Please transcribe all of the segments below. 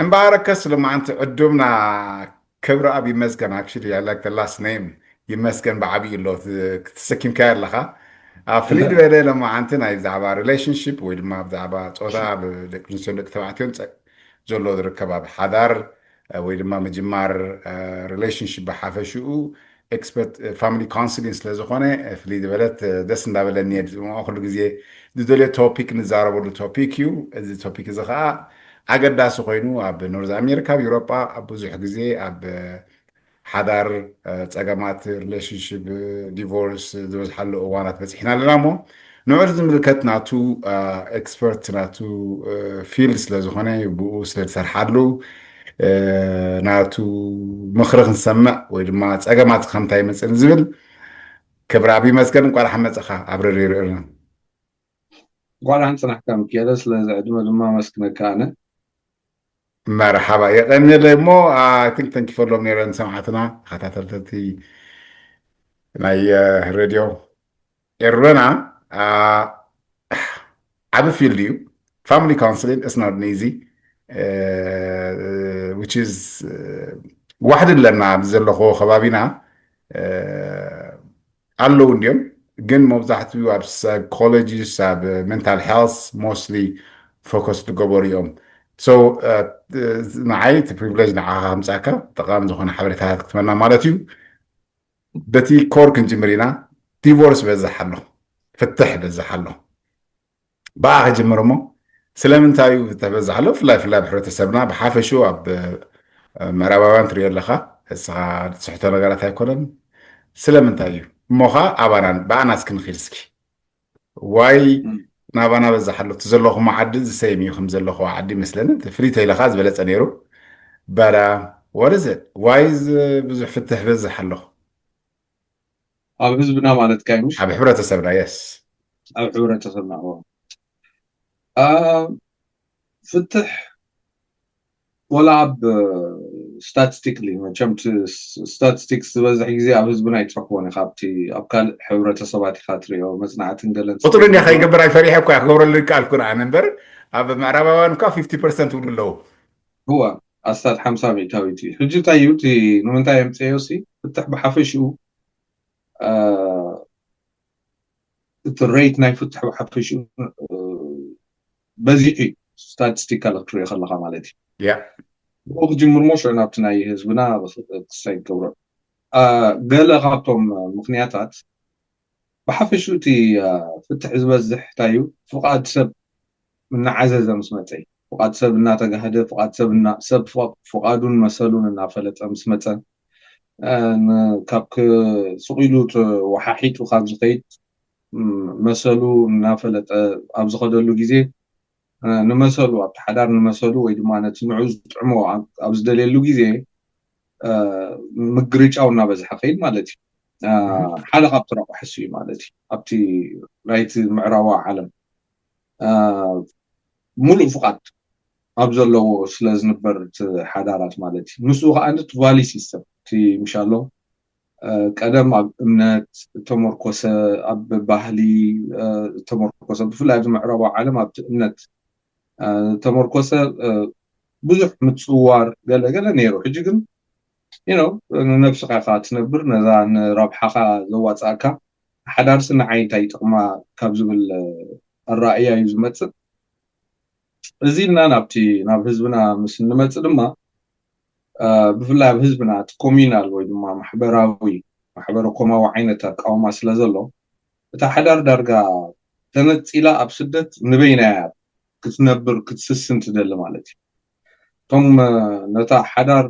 እምበኣረከስ ሎማዓንቲ ዕዱምና ክብረኣብ ይመስገን። Actually, I like the last name ይመስገን፣ ብዓብዩ ኣሎ። ተሰኪምካዮ ኣለኻ። ኣብ ፍልይ ዝበለ ሎማዓንቲ ናይ ብዛዕባ ሪሌሽንሽፕ ወይ ድማ ብዛዕባ ፆታ፣ ደቂ ኣንስትዮን ደቂ ተባዕትዮን ዘሎ ዝርከብ ኣብ ሓዳር ወይ ድማ ምጅማር ሪሌሽንሽፕ ብሓፈሽኡ ኤክስፐርት ፋሚሊ ካውንስሊንግ ስለ ዝኾነ ፍልይ ዝበለት ደስ እንዳበለኒ እየ ዝስምዖ። ኩሉ ግዜ ዝደልዮ ቶፒክ ንዛረበሉ ቶፒክ እዩ። እዚ ቶፒክ እዚ ከዓ ኣገዳሲ ኮይኑ ኣብ ኖርዝ ኣሜሪካ፣ ኣብ ዩሮጳ ኣብ ብዙሕ ግዜ ኣብ ሓዳር ፀገማት ሪሌሽንሽፕ ዲቮርስ ዝበዝሓሉ እዋናት በፂሕና ኣለና። እሞ ንዑ ዝምልከት ናቱ ኤክስፐርት ናቱ ፊልድ ስለ ዝኾነ ብኡ ስለ ዝሰርሓሉ ናቱ ምኽሪ ክንሰምዕ ወይ ድማ ፀገማት ከምታይ ይመፅእ ዝብል። ክብረኣብ ይመስገን፣ እንቋዕ ደሓን መፀኻ ኣብ ረድዮ ርእና። እንቋዕ ደሓን ፅናሕካ ሚካኤለ፣ ስለዚ ዕድመ ድማ ኣመስግነካ ኣነ። መርሓባ፣ የቐንየለይ። እሞ I think ተንኪፈሎም ነይረን ሰማዕትና ተኸታተልቲ ናይ ሬድዮ ኤረና። ዓቢ ፊልድ እዩ። Family counselling is not easy, which is ዋሕዲ ኣለና ኣብዚ ዘለኹዎ ከባቢና ኣለዉ እንዲዮም፣ ግን መብዛሕትኡ ኣብ ሳይኮሎጂስት ኣብ ሜንታል ሄልት ሞስትሊ ፎከስ ዝገበሩ እዮም። So ንዓይ እቲ ፕሪቪሌጅ ንዓኻ ከምፃካ ጠቃሚ ዝኾነ ሓበሬታታት ክትመና ማለት እዩ። በቲ ኮር ክንጅምር ኢና። ዲቮርስ በዝሕ ኣሎ፣ ፍትሕ በዝሕ ኣሎ። ብኣ ክጅምር እሞ ስለምንታይ እዩ ፍትሕ በዝሕ ኣሎ? ብፍላይ ብፍላይ ኣብ ሕብረተሰብና ብሓፈሽኡ ኣብ ምዕራባውያን ትሪኦ ኣለኻ። እስኻ ትስሕቶ ነገራት ኣይኮነን። ስለምንታይ እዩ እሞ ኸዓ ኣባና ብኣና እስኪ ንኺድ እስኪ። ዋይ ናባና በዝሕ ኣሎ? እቲ ዘለኹሞ ዓዲ ዝሰይም እዩ ከም ዘለኹዎ ዓዲ ይመስለኒ። ፍልይ ተይለኻ ዝበለፀ ነይሩ። በዳ what is it? ዋይ ብዙሕ ፍትሕ በዝሕ ኣሎ? ኣብ ህዝብና ማለት ካይ ምሽ? ኣብ ሕብረተሰብና። የስ። ኣብ ሕብረተሰብና። ፍትሕ ወላ ኣብ ስታቲስቲክሊ፣ መቸም ስታቲስቲክስ ዝበዝሕ ግዜ ኣብ ህዝብና ኣይትረክቦን ኢኻ። ኣብቲ ኣብ ካልእ ሕብረተሰባት ኢኻ ትሪኦ፣ መጽናዕትን ገለን ቁፅሪ እንዲያ ከይገብር ኣይፈሪሐ እኳ ክገብረሉ ይከኣልኩ ንኣነ እምበር ኣብ ምዕራባውያን እኳ ፊፍቲ ፐርሰንት እውን ኣለዉ። እዋ ኣስታት ሓምሳ ሚእታዊት እዩ። ሕጂ እንታይ እዩ እቲ ንምንታይ የምፅአዮ ሲ ፍትሕ ብሓፈሽኡ እቲ ሬት ናይ ፍትሕ ብሓፈሽኡ በዚሑ እዩ፣ ስታቲስቲካል ክትሪኦ ከለካ ማለት እዩ። ያ ብኡ ክጅምር ሞ ሽዑ ናብቲ ናይ ህዝብና ክሳይ ክገብሮ ገለ ካብቶም ምክንያታት ብሓፈሽኡ እቲ ፍትሕ ዝበዝሕ እንታይ እዩ ፍቃድ ሰብ እናዓዘዘ ምስ መፀ እዩ። ፍቃድ ሰብ እናተጋህደ ፍቃድ ሰብ ሰብ ፍቃዱን መሰሉን እናፈለጠ ምስ መፀ ካብ ስቂሉ ወሓሒጡ ካብ ዝኸይድ መሰሉ እናፈለጠ ኣብ ዝኸደሉ ግዜ ንመሰሉ ኣብቲ ሓዳር ንመሰሉ ወይ ድማ ነቲ ንዑ ዝጥዕሞ ኣብ ዝደልየሉ ግዜ ምግርጫው እናበዝሐ ከይድ ማለት እዩ። ሓደ ካብቲ ረቋሕሱ እዩ ማለት እዩ። ኣብቲ ናይቲ ምዕራባዊ ዓለም ሙሉእ ፍቃድ ኣብ ዘለዎ ስለ ዝንበር እቲ ሓዳራት ማለት እዩ። ምስኡ ከዓ እቲ ቫሊ ሲስተም እቲ ምሻሎ ቀደም ኣብ እምነት ተመርኮሰ፣ ኣብ ባህሊ ተመርኮሰ፣ ብፍላይ ኣብዚ ምዕራባዊ ዓለም ኣብቲ እምነት ተመርኮሰ ብዙሕ ምፅዋር ገለ ገለ ነይሩ። ሕጂ ግን you know ንነብስኻ ኢኻ ትነብር፣ ነዛ ንረብሓኻ ዘዋፅኣካ ሓዳርሲ ንዓይ እንታይ ይጠቕማ ካብ ዝብል ኣራእያ እዩ ዝመፅእ። እዚ ኢልና ናብቲ ናብ ህዝብና ምስ እንመፅእ ድማ ብፍላይ ኣብ ህዝብና እቲ ኮሚናል ወይ ድማ ማሕበራዊ ማሕበረ ኮማዊ ዓይነት ኣቃውማ ስለ ዘሎ እታ ሓዳር ዳርጋ ተነፂላ ኣብ ስደት ንበይና ክትነብር ክትስስን ትደሊ ማለት እዩ። እቶም ነታ ሓዳር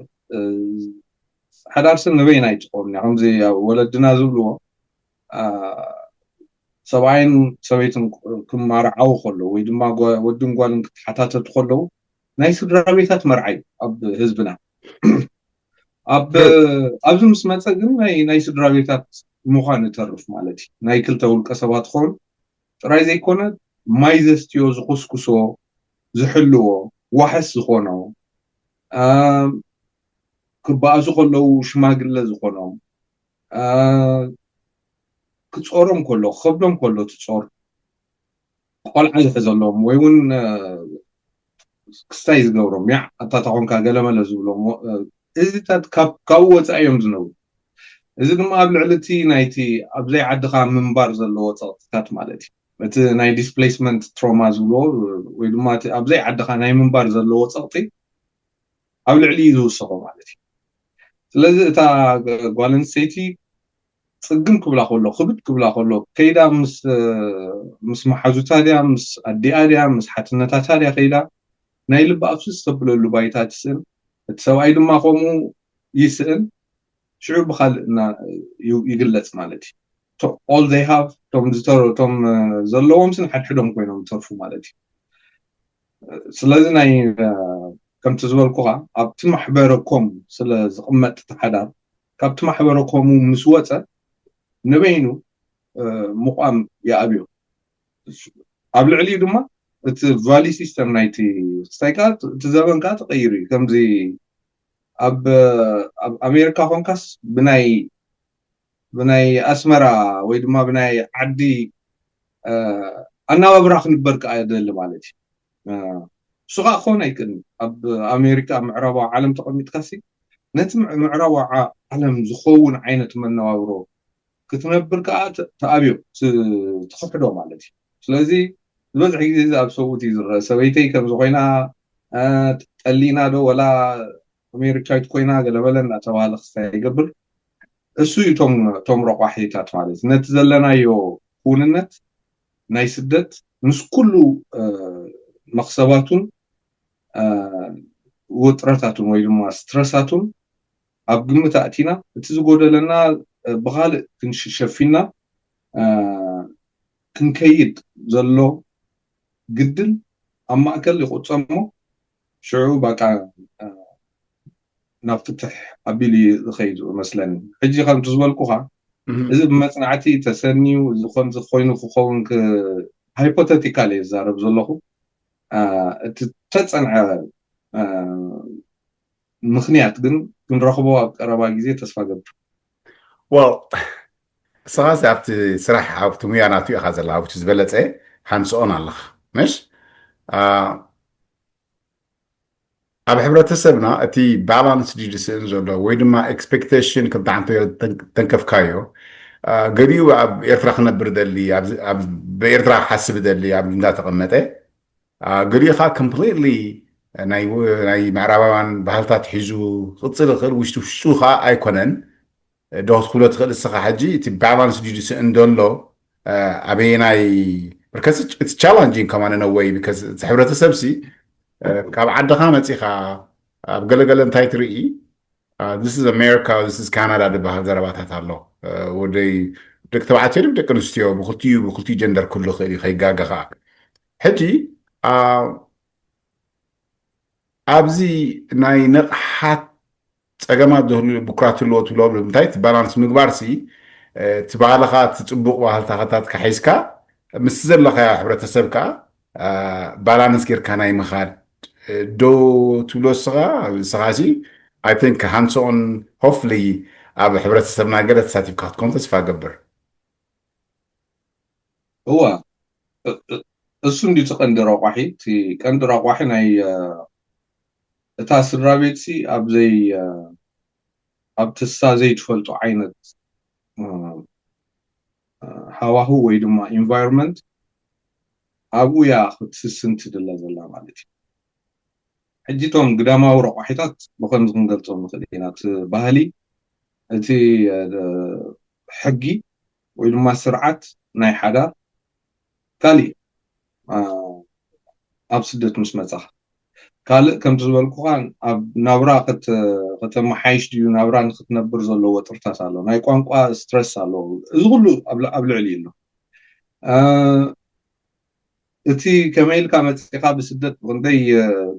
ሓዳር ስም ንበይና ኣይትኸውን እያ። ከምዚ ወለድና ዝብልዎ ሰብኣይን ሰበይትን ክመርዓው ከለዉ ወይ ድማ ወድን ጓልን ክተሓታተቱ ከለዉ ናይ ስድራ ቤታት መርዓ እዩ ኣብ ህዝብና። ኣብዚ ምስ መፀ ግን ናይ ስድራ ቤታት ምዃን ይተርፍ ማለት እዩ። ናይ ክልተ ውልቀ ሰባት ክኸውን ጥራይ ዘይኮነ ማይ ዘስትዮ ዝኹስኩሶ ዝሕልዎ ዋሕስ ዝኾኖ ክበኣሱ ከለዉ ሽማግለ ዝኾኖም ክፆሮም ከሎ ክኸብዶም ከሎ ትፆር ቆልዓ ዝሕዘሎም ወይ እውን ክስታይ ዝገብሮም፣ ያዕ ኣታ ተኾንካ ገለመለ ዝብሎም፣ እ፣ እዚታት ካብ ካብኡ ወፃኢ እዮም ዝነብሩ። እዚ ድማ ኣብ ልዕሊ እቲ ናይቲ ኣብዘይ ዓድኻ ምንባር ዘለዎ ፀቕጥታት ማለት እዩ። እቲ ናይ ዲስፕሌስመንት ትሮማ ዝብሎ ወይ ድማ እቲ ኣብዘይ ዓድኻ ናይ ምንባር ዘለዎ ፀቕጢ ኣብ ልዕሊ እዩ ዝውሰኾ ማለት እዩ። ስለዚ እታ ጓል ኣንስተይቲ ፅግም ክብላ ከሎ፣ ክብድ ክብላ ከሎ፣ ከይዳ ምስ ምስ መሓዙታ ድያ፣ ምስ ኣዲኣ ድያ፣ ምስ ሓትነታታ ድያ ከይዳ፣ ናይ ልባ ኣፍስስ ተብለሉ ባይታ ትስእን፣ እቲ ሰብኣይ ድማ ከምኡ ይስእን። ሽዑ ብኻልእ እና ይግለፅ ማለት እዩ። All they have፣ እቶም ዝተረቶም ዘለዎም ስን ሓድሕዶም ኮይኖም ይተርፉ ማለት እዩ። ስለዚ ናይ ከምቲ ዝበልኩኻ ኣብቲ ማሕበረኮም ስለ ዝቕመጥ እቲ ሓዳር፣ ካብቲ ማሕበረኮሙ ምስ ወፀ ንበይኑ ምቋም ይኣብዮ። ኣብ ልዕሊኡ ድማ እቲ ቫሊ ሲስተም ናይቲ ክስታይ ከዓ እቲ ዘበን ከዓ ተቐይሩ እዩ። ከምዚ ኣብ ኣብ ኣሜሪካ ኮንካስ ብናይ ብናይ ኣስመራ ወይ ድማ ብናይ ዓዲ ኣናባብራ ክንበር ከዓ ደሊ ማለት እዩ። እሱ ከዓ ክኸውን ኣይክእልን። ኣብ ኣሜሪካ ኣብ ምዕራባዊ ዓለም ተቐሚጥካሲ ነቲ ምዕራባዊ ዓለም ዝኸውን ዓይነት መነባብሮ ክትነብር ከዓ ተኣብዮ ትኽሕዶ ማለት እዩ። ስለዚ ዝበዝሕ ግዜ እዚ ኣብ ሰብኡት እዩ ዝረአ። ሰበይተይ ከምዚ ኮይና ጠሊና ዶ ወላ ኣሜሪካዊት ኮይና ገለበለ እናተባሃለ ክስታይ ይገብር። እሱ እዩ እቶም እቶም ረቋሒታት ማለት እዩ። ነቲ ዘለናዮ ክውንነት ናይ ስደት ምስ ኩሉ መክሰባቱን ውጥረታቱን ወይ ድማ ስትረሳቱን ኣብ ግምት ኣእቲና እቲ ዝጎደለና ብካልእ ክንሸፊና ክንከይድ ዘሎ ግድል ኣብ ማእከል ይቁጸሞ። ሽዑ ባቃ ናብ ፍትሕ ኣቢሉ እዩ ዝኸይድ መስለኒ። ሕጂ ከምቲ ዝበልኩኻ እዚ ብመጽናዕቲ ተሰንዩ እዚ ከምዚ ኮይኑ ክኸውን ሃይፖቴቲካል እየ ዝዛረብ ዘለኹ። እቲ ተጸንዐ ምኽንያት ግን ክንረኽቦ ኣብ ቀረባ ግዜ ተስፋ ገብር። Well፣ እስኻስ ኣብቲ ስራሕ ኣብቲ ሙያ ናቱ ኢኻ ዘላ ኣብቲ ዝበለፀ ሃንስኦን ኣለኻ ምሽ ኣብ ሕብረተሰብና እቲ ባላንስ ድዩ ዝስእን ዘሎ ወይ ድማ ኤክስፔክቴሽን ከምቲ ሓንቶ ተንከፍካዮ ገሊኡ ኣብ ኤርትራ ክነብር ደሊ ብኤርትራ ክሓስብ ደሊ ኣብ እንዳተቐመጠ ገሊኡ ከዓ ኮምፕሊትሊ ናይ ምዕራባውያን ባህልታት ሒዙ ክቕፅል ይኽእል ውሽጡ ውሽጡ ከዓ ኣይኮነን ዶ ክትብሎ ትኽእል እስኻ ሕጂ እቲ ባላንስ ድዩ ዝስእን ዘሎ ኣበየናይ ብርከስ እቲ ቻላንጂን ከማን ነወይ ብከስ እቲ ሕብረተሰብ ሲ ካብ ዓድኻ መፂኻ ኣብ ገለገለ እንታይ ትርኢ this is America this is Canada ዝበሃል ዘረባታት ኣሎ ወደይ ደቂ ተባዕትዮ ደቂ ኣንስትዮ ብክልቲኡ ብክልቲኡ ጀንደር ክህሉ ይኽእል እዩ ከይጋገ ከዓ ሕጂ ኣብዚ ናይ ንቕሓት ፀገማት ዝህሉ ብኩራት ህልዎ ትብሎ ብምንታይ እቲ ባላንስ ምግባር ሲ እቲ ባህልኻ እቲ ፅቡቅ ባህልታኸታት ካሒዝካ ምስ ዘለኻዮ ሕብረተሰብ ከዓ ባላንስ ጌርካ ናይ ምኻድ ዶ ትብሎ እስኻ እስኻ ሲ I think hands on hopefully ኣብ ሕብረተሰብና ገለ ተሳቲፍካ ክትኮን ተስፋ ገብር እዋ እሱ እንዲ እቲ ቀንዲ ረቋሒ እቲ ቀንዲ ረቋሒ ናይ እታ ስድራ ቤት ሲ ኣብዘይ ኣብቲ እሳ ዘይትፈልጦ ዓይነት ሃዋህው ወይ ድማ ኢንቫይሮንመንት ኣብኡ እያ ክትስስን ትድለ ዘላ ማለት እዩ። ሕጂ እቶም ግዳማዊ ረቋሒታት ብከምዚ ክንገልፆም ንኽእል ኢና። እቲ ባህሊ፣ እቲ ሕጊ ወይ ድማ ስርዓት ናይ ሓዳር ካሊእ ኣብ ስደት ምስ መፃኻ ካልእ ከምቲ ዝበልኩኻ ኣብ ናብራ ከተመሓይሽ ድዩ ናብራ ንክትነብር ዘለዎ ጥርታት ኣሎ ናይ ቋንቋ ስትረስ ኣሎ እዚ ኩሉ ኣብ ልዕሊ ኣሎ እቲ ከመይ ኢልካ መፂኻ ብስደት ብክንደይ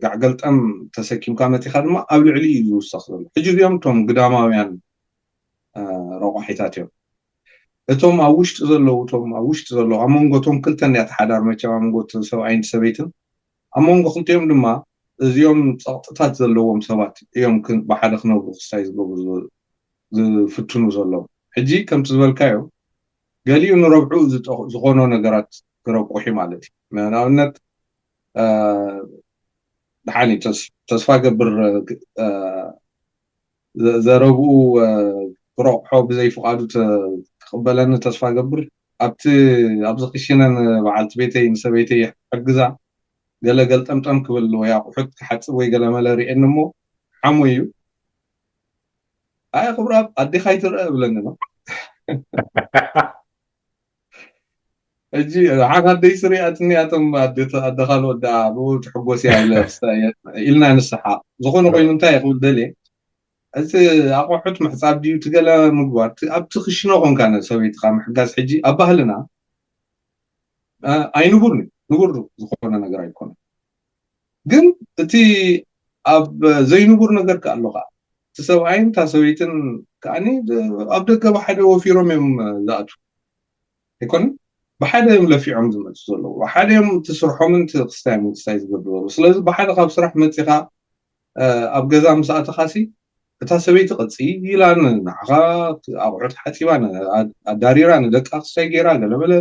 ጋዕገልጠም ተሰኪምካ መፂኻ ድማ ኣብ ልዕሊ እዩ ዝውሰኽ ዘሎ ሕጂ እዚኦም እቶም ግዳማውያን ረቋሒታት እዮም እቶም ኣብ ውሽጢ ዘለዉ እቶም ኣብ ውሽጢ ዘለዉ ኣብ መንጎ እቶም ክልተ እንዲያ ተሓዳር መቸም ኣብ መንጎ ሰብኣይን ሰበይትን ኣብ መንጎ ክልቲኦም ድማ እዚኦም ፀቕጥታት ዘለዎም ሰባት እዮም ብሓደ ክነብሩ ክስታይ ዝገብሩ ዝፍትኑ ዘለዉ ሕጂ ከምቲ ዝበልካዮ ገሊኡ ንረብዑ ዝኾኖ ነገራት ክረቁሒ ማለት እዩ ንኣብነት ደሓን እዩ። ተስ- ተስፋ ገብር፣ እ፣ ዘ- ዘረብኡ፣ እ፣ ክረቑሖ ብዘይ ፍቓዱ ተ- ክቕበለኒ ተስፋ ገብር። ኣብቲ ኣብዚ ክሽነ ንበዓልቲ ቤተይ ንሰበይተይ ሕግዛ ገለ ገልጠምጠም ክብል ወይ ኣቑሑት ክሓጽብ ወይ ገለ መለ ርእየኒ እሞ ሓሙ እዩ። ኣይ ክብራብ ኣዴኻ ይትረአ እብለኒ ነው። ሕጂ ሓን ኣደይ ስሪኣትኒ ኣቶም ኣደ ካልኦት ደኣ ብኡ ትሕጎስ እያ ኢለ ክስተ- ኢልና ንስሓ። ዝኾነ ኮይኑ እንታይ ክብል ደልየ፣ እቲ ኣቑሑት ምሕጻብ ድዩ ትገለ ምግባር፣ እቲ ኣብቲ ክሽነ ኮንካ ንሰበይትኻ ምሕጋዝ ሕጂ ኣብ ባህልና እ፣ ኣይንቡርን እዩ። ንቡር ዝኾነ ነገር ኣይኮነን። ግን እቲ ኣብ ዘይንቡር ነገር ከ ኣሎ ከኣ፣ እቲ ሰብኣይን እታ ሰበይትን ከኣኒ ኣብ ደገ ብሓደ ወፊሮም እዮም ዝኣትዉ። ኣይኮነን? ብሓደ እዮም ለፊዖም ዝመፁ ዘለዉ። ብሓደ እዮም እቲ ስርሖምን እቲ ክስታይ ምክስታይ ዝገብሩ ዘለዉ። ስለዚ ብሓደ ካብ ስራሕ መፂኻ፣ እ፣ ኣብ ገዛ ምስ ኣተኻሲ፣ እታ ሰበይቲ ቀፂላ ንዓኻ ኣቑሑት ሓፂባ፣ ን- ኣዳሪራ፣ ንደቃ ክስታይ ገይራ፣ ገለመለ፣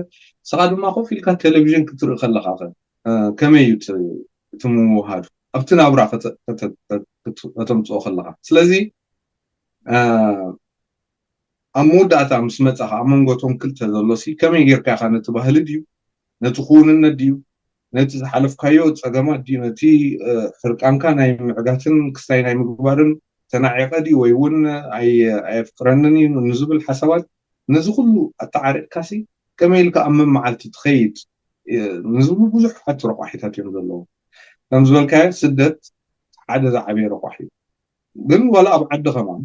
ንስኻ ድማ ኮፍ ኢልካ ቴሌቪዥን ክትርኢ ከለኻ ከ፣ እ፣ ከመይ እዩ እቲ እቲ ምውሃዱ ኣብቲ ናብራ ከተ- ከተ- ከተ- ከተምፅኦ ከለኻ? ስለዚ፣ እ፣ ኣብ መወዳእታ ምስ መፃኻ ኣብ መንጎ እቶም ክልተ ዘሎ ሲ ከመይ ጌርካ ኢኻ ነቲ ባህሊ ድዩ፣ ነቲ ክውንነት ድዩ፣ ነቲ ዝሓለፍካዮ ፀገማት ድዩ፣ ነቲ፣ እ፣ ሕርቃንካ ናይ ምዕጋትን ክስታይ ናይ ምግባርን ተናዒቐ ድዩ ወይ እውን ኣይ- ኣየፍቅረንን እዩ ንዝብል ሓሳባት፣ ነዚ ኩሉ ኣተዓሪቕካሲ ከመይ ኢልካ ኣብ መመዓልቲ ትኸይድ፣ እ፣ ንዝብሉ ብዙሕ ሓቲ ረቋሒታት እዮም ዘለዉ። ከም ዝበልካዮ ስደት ሓደ ዝዓበየ ረቋሒ እዩ። ግን ዋላ ኣብ ዓዲ ከማን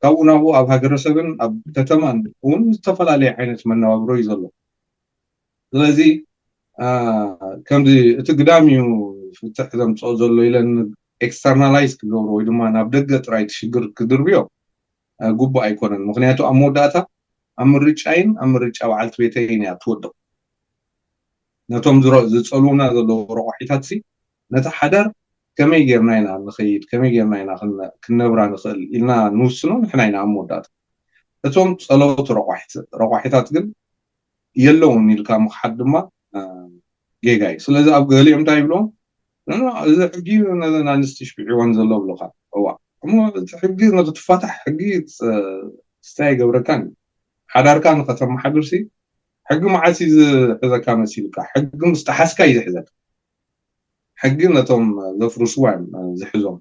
ካብኡ ናብኡ ኣብ ሃገረሰብን ኣብ ከተማን እውን ዝተፈላለየ ዓይነት መነባብሮ እዩ ዘሎ። ስለዚ፣ አ፣ ከምዚ እቲ ግዳም እዩ ፍትሕ ዘምፅኦ ዘሎ ኢለን ኤክስተርናላይዝ ክገብሮ ወይ ድማ ናብ ደገ ጥራይ እቲ ሽግር ክድርብዮ፣ አ፣ ግቡእ ኣይኮነን። ምክንያቱ ኣብ መወዳእታ ኣብ ምርጫይን ኣብ ምርጫ በዓልቲ ቤተይን እያ ትወድቕ። ነቶም ዝረ- ዝፀልዉና ዘለዉ ረቋሒታት ሲ ነቲ ሓዳር ከመይ ጌርና ኢና ንኸይድ፣ ከመይ ጌርና ኢና ክነ- ክነብራ ንኽእል ኢልና ንውስኖ ንሕና ኢና ኣብ መወዳእታ። እቶም ጸለውቲ ረቋሒት- ረቋሒታት ግን የለውን ኢልካ ምኽሓድ ድማ፣ እ፣ ጌጋ እዩ። ስለዚ ኣብ ገሊኦም እንታይ ይብልዎም? "ኖ፣ ኖ፣ እዚ ሕጊ ነዘን ኣንስቲ ሽቢዕወን ዘሎ" ብሉኻ። እዋ፣ እሞ እቲ ሕጊ ንኽትፋታሕ ሕጊ ፅ- ስታይ ኣይገብረካን እዩ። ሓዳርካ ንኸተመሓድርሲ ሕጊ መዓስ እዩ ዝሕዘካ መሲልካ? ሕጊ ምስ ጠሓስካ እዩ ዝሕዘካ። ሕጊ ነቶም ዘፍርስዋ እዮም ዝሕዞም።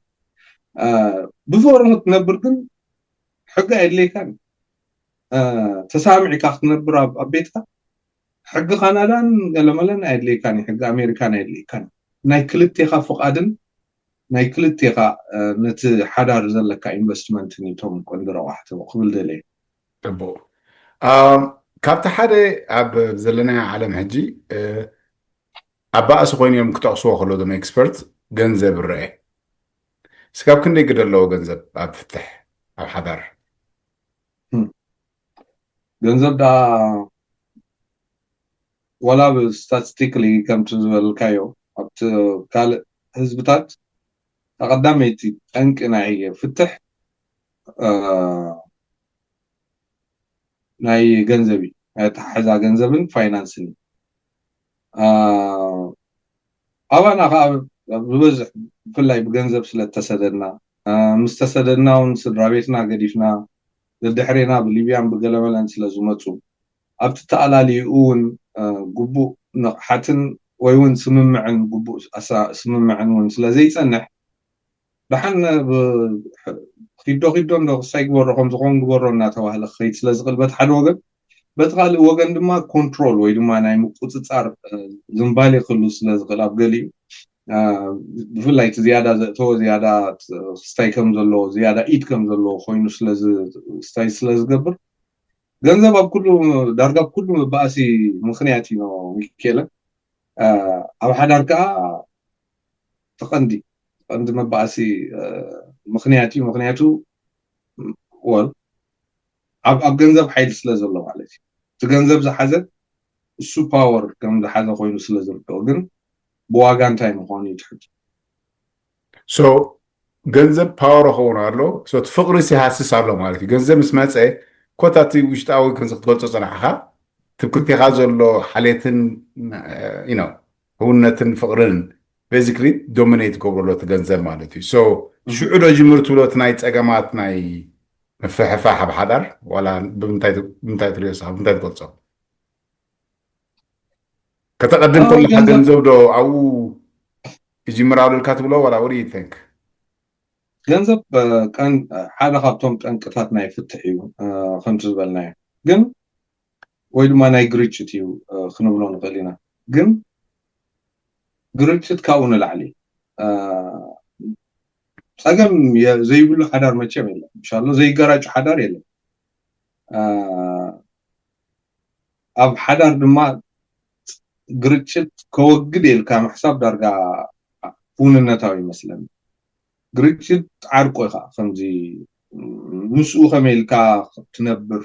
እ፣ ብፍቕሪ ክትነብር ግን ሕጊ ኣየድልየካን እዩ። እ፣ ተሳሚዕካ ክትነብር ኣብ ኣብ ቤትካ ሕጊ ካናዳን ገለመለን ኣየድልየካን እዩ። ሕጊ ኣሜሪካን ኣየድልየካን እዩ። ናይ ክልቴኻ ፍቓድን ናይ ክልቴኻ፣ እ፣ ነቲ ሓዳር ዘለካ ኢንቨስትመንትን እዩ እቶም ቀንዲ ረቋሕቲ ክብል ደልየ። ጽቡቕ። ኣም፣ ካብቲ ሓደ ኣብ ዘለናዮ ዓለም ሕጂ፣ እ፣ ኣብ ባእሲ ኮይኖም ክጠቕስዎ ከለዉ እዞም ኤክስፐርት ገንዘብ ይረአ። እስካብ ክንደይ ግደ ኣለዎ ገንዘብ ኣብ ፍትሕ፣ ኣብ ሓዳር? እም። ገንዘብ ደኣ ዋላ ብስታቲስቲክሊ ከምቲ ዝበልካዮ ኣብቲ ካልእ ህዝብታት ቀዳመይቲ ጠንቂ ናይ ፍትሕ፣ እ፣ ናይ ገንዘብ እዩ። ናይ ኣተሓሕዛ ገንዘብን ፋይናንስን እዩ። እ፣ ኣባና ከዓ ብበዝሕ ብፍላይ ብገንዘብ ስለ እተሰደድና፣ እ፣ ምስ ተሰደድና እውን ስድራ ቤትና ገዲፍና ደድሕሬና ብሊብያን ብገለመለን ስለ ዝመፁ ኣብቲ ተኣላልይኡ እውን፣ እ፣ ግቡእ ንቕሓትን ወይ እውን ስምምዕን ግቡእ ኣሳ- ስምምዕን እውን ስለ ዘይፀንሕ ደሓን ብ- ኪዶ ኪዶ እንዶ ክሳይ ግበሮ ከምዚ ኾን ግበሮ እናተባህለ ክኸይድ ስለ ዝኽእል በቲ ሓደ ወገን፣ በቲ ካልእ ወገን ድማ ኮንትሮል ወይ ድማ ናይ ምቁፅፃር፣ እ፣ ዝንባሌ ክህሉ ስለ ዝኽእል ኣብ ገሊኡ፣ እ፣ ብፍላይ እቲ ዝያዳ ዘእተወ ዝያዳ ክስታይ ከም ዘለዎ ዝያዳ ኢድ ከም ዘለዎ ኮይኑ ስለ ዝ- ክስታይ ስለ ዝገብር ገንዘብ ኣብ ኩሉ ዳርጋ ኣብ ኩሉ መባእሲ ምኽንያት እዩ ነው ሚካኤለ። እ፣ ኣብ ሓዳር ከዓ ትቐንዲ ትቐንዲ መባእሲ፣ እ፣ ምኽንያት እዩ። ምኽንያቱ ወል ኣብ ኣብ ገንዘብ ሓይሊ ስለ ዘሎ ማለት እዩ። እቲ ገንዘብ ዝሓዘ እሱ ፓወር ከም ዝሓዘ ኮይኑ ስለ ዝርድኦ ግን ብዋጋ እንታይ ምዃኑ እዩ ትሕቱ። ሶ ገንዘብ ፓወር ክኸውን ኣሎ። ሶ እቲ ፍቕሪ ሲሃስስ ኣሎ ማለት እዩ። ገንዘብ ምስ መፀ ኮታ እቲ ውሽጣዊ ከምዚ ክትገልፆ ፀናሕኻ ትብክልቴኻ ዘሎ ሓሌትን፣ you know፣ ህውነትን ፍቕርን basically dominate ገብረሎ እቲ ገንዘብ ማለት እዩ። So ሽዑ ዶ ጅምር ትብሎ እቲ ናይ ጸገማት ናይ ምፍሕፋሕ ኣብ ሓዳር ዋላ ብምንታይ ት- ብምንታይ ትሪኦ ንስኻ? ብምንታይ ትገልጾ? ከተቐድም አዎ፣ ከለካ ገንዘብ- ገንዘብ ዶ ኣብኡ ይጅምር ኣሎ ኢልካ ትብሎ ዋላ what do you think? ገንዘብ እ፣ ቀን ሓደ ካብቶም ጠንቅታት ናይ ፍትሕ እዩ እ፣ ከምቲ ዝበልናዮ ግን ወይ ድማ ናይ ግርጭት እዩ እ፣ ክንብሎ ንኽእል ኢና። ግን ግርጭት ካብኡ ንላዕሊ እ፣ ጸገም የ- ዘይብሉ ሓዳር መቸም የለን። ኢንሻሎ ዘይገራጭ ሓዳር የለን። እ፣ ኣብ ሓዳር ድማ ግርጭት ከወግድ ኢልካ ምሕሳብ ዳርጋ ውንነታዊ ይመስለኒ። ግርጭት ዓርቆ ኢኻ ከምዚ ምስኡ ከመይ ኢልካ ክትነብር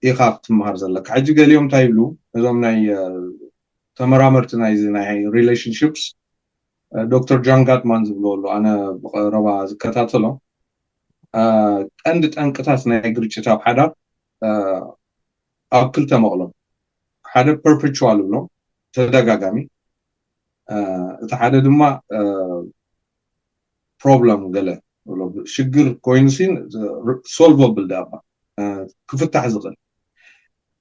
ኢኻ ክትመሃር ዘለካ። ሕጂ ገሊኦም እንታይ ይብሉ እዞም ናይ እ፣ ተመራመርቲ ናይዚ ናይ relationships ዶክተር ጃን ጋትማን ዝብሎ ኣሎ ኣነ ብቐረባ ዝከታተሎ እ፣ ቀንዲ ጠንቅታት ናይ ግርጭት ኣብ ሓዳር እ፣ ኣብ ክልተ መቕሎም ሓደ perpetual ብሎ ተደጋጋሚ እ፣ እቲ ሓደ ድማ problem ገለ ብሎ ሽግር ኮይኑ ሲን solvable ዳባ እ፣ ክፍታሕ ዝኽእል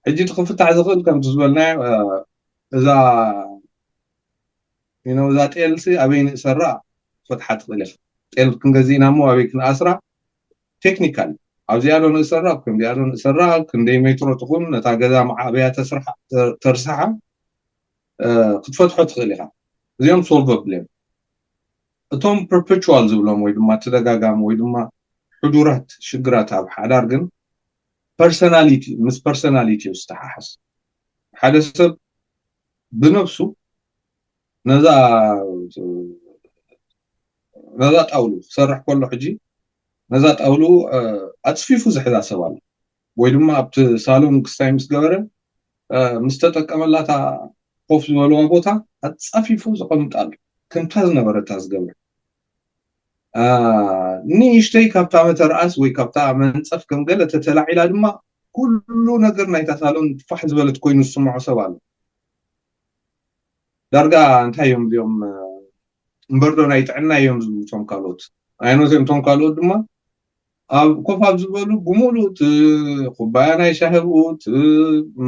ሕጂ እቲ ክፍታሕ ዝኽእል ከምቲ ዝበልናዮ እ፣ እዛ you know እዛ ጤልሲ ኣበይ ንእሰራ ፈትሓ ትኽእል ኢኻ። ጤል ክንገዝእ ኢና እሞ ኣበይ ክንኣስራ ቴክኒካል ኣብዚኣ ዶ ንእሰራ ኣብ ከምዚኣ ዶ ንእሰራ ክንደይ ሜትሮ ትኹን ነታ ገዛ መዓበያ ተስርሓ ተ- ተርስሓ እ፣ ክትፈትሖ ትኽእል ኢኻ። እዚኦም solvable እዮም። እቶም perpetual ዝብሎም ወይ ድማ ተደጋጋሚ ወይ ድማ ሕዱራት ሽግራት ኣብ ሓዳር ግን personality ምስ personality እዩ ዝተሓሓዝ። ሓደ ሰብ ብነብሱ ነዛ ነዛ ጣውሉ ክሰርሕ ከሎ ሕጂ ነዛ ጣውሉ እ፣ ኣፅፊፉ ዝሕዛ ሰብ ኣሎ ወይ ድማ ኣብቲ ሳሎን ክስታይ ምስ ገበረ እ፣ ምስ ተጠቀመላታ ኮፍ ዝበልዋ ቦታ ኣፃፊፉ ዘቐምጣሉ ከምታ ዝነበረታ ዝገብር እ፣ ንእሽተይ ካብታ መተርኣስ ወይ ካብታ መንፀፍ ከም ገለ ተተላዒላ ድማ ኩሉ ነገር ናይታ ሳሎን ፋሕ ዝበለት ኮይኑ ዝስምዖ ሰብ ኣሎ። ዳርጋ እንታይ እዮም እዚኦም እ፣ እምበር ዶ ናይ ጥዕና እዮም ዝብሉ እቶም ካልኦት ኣይኖት እዮም እቶም ካልኦት ድማ ኣብ ኮፍ ኣብ ዝበሉ ብምሉእ እቲ ኩባያ ናይ ሻሂ ብኡ እቲ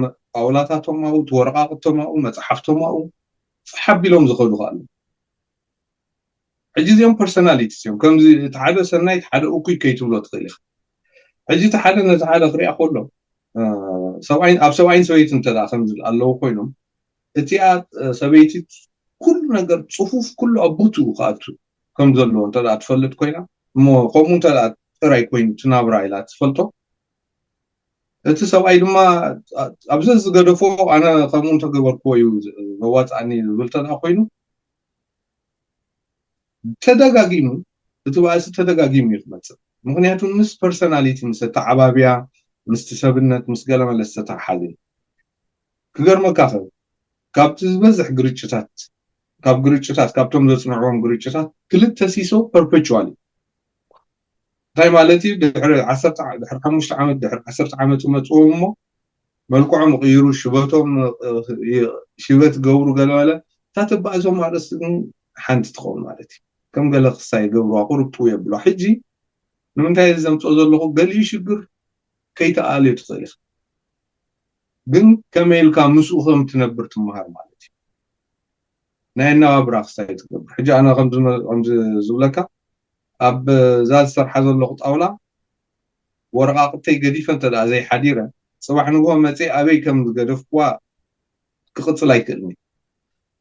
መ- ጣውላታቶም ኣብኡ እቲ ወረቃቅቶም ኣብኡ መፅሓፍቶም ኣብኡ ሓቢሎም ዝኸዱ ከኣሉ ሕጂ እዚኦም personalities እዮም ከምዚ እቲ ሓደ ሰናይ እቲ ሓደ እኩይ ከይትብሎ ትኽእል ኢኻ ሕጂ እቲ ሓደ ነቲ ሓደ ክሪኣ ከሎ እ፣ ሰብኣይን ኣብ ሰብኣይን ሰበይትን እንተ ከምዚ ኣለዉ ኮይኖም እቲኣ እ፣ ሰበይቲ ኩሉ ነገር ፅፉፍ ኩሉ ኣብ ቦትኡ ክኣቱ ከም ዘለዎ እንተ ትፈልጥ ኮይና እሞ ከምኡ እንተ ጥራይ ኮይኑ ትናብራ ኢላ ትፈልጦ እቲ ሰብኣይ ድማ ኣብዚ ዝገደፎ ኣነ ከምኡ እንተገበርክዎ እዩ ዘዋፅኣኒ ዝብል እንተ ኮይኑ ተደጋጊሙ እቲ ባእሲ ተደጋጊሙ እዩ ክመፅእ ምክንያቱ ምስ personality ምስ ኣተዓባብያ ምስቲ ሰብነት ምስ ገለመለ ዝተተሓሓዘ እዩ ክገርመካ ከ ካብቲ ዝበዝሕ ግርጭታት ካብ ግርጭታት ካብቶም ዘፅንዕዎም ግርጭታት ክልተ ሲሶ perpetual እዩ እንታይ ማለት እዩ ድሕሪ ዓሰርተ ድሕሪ ሓሙሽተ ዓመት ድሕሪ ዓሰርተ ዓመት ይመፅዎም እሞ መልክዖም ይቕይሩ ሽበቶም እ፣ እ፣ ሽበት ገብሩ ገለመለ እታ ትባእሶም ኣርእስቲ ግን ሓንቲ ትኸውን ማለት እዩ ከም ገለ ክሳ ይገብርዋ ቁርብ ጥው የብሎ ሕጂ ንምንታይ እዚ ዘምፅኦ ዘለኹ ገሊኡ ሽግር ከይተኣልዮ ትኽእል ኢኻ ግን ከመይ ኢልካ ምስኡ ከም ትነብር ትመሃር ማለት እዩ ናይ ኣነባብራ ክስታይ ትገብር ሕጂ ኣነ ከምዚ ዝብለካ ኣብ እዛ ዝሰርሓ ዘለኹ ጣውላ ወረቃቅተይ ገዲፈ እንተ ዘይሓዲረ ፅባሕ ንግሆ መፅእ ኣበይ ከም ዝገደፍኩዋ ክቅፅል ኣይክእልኒ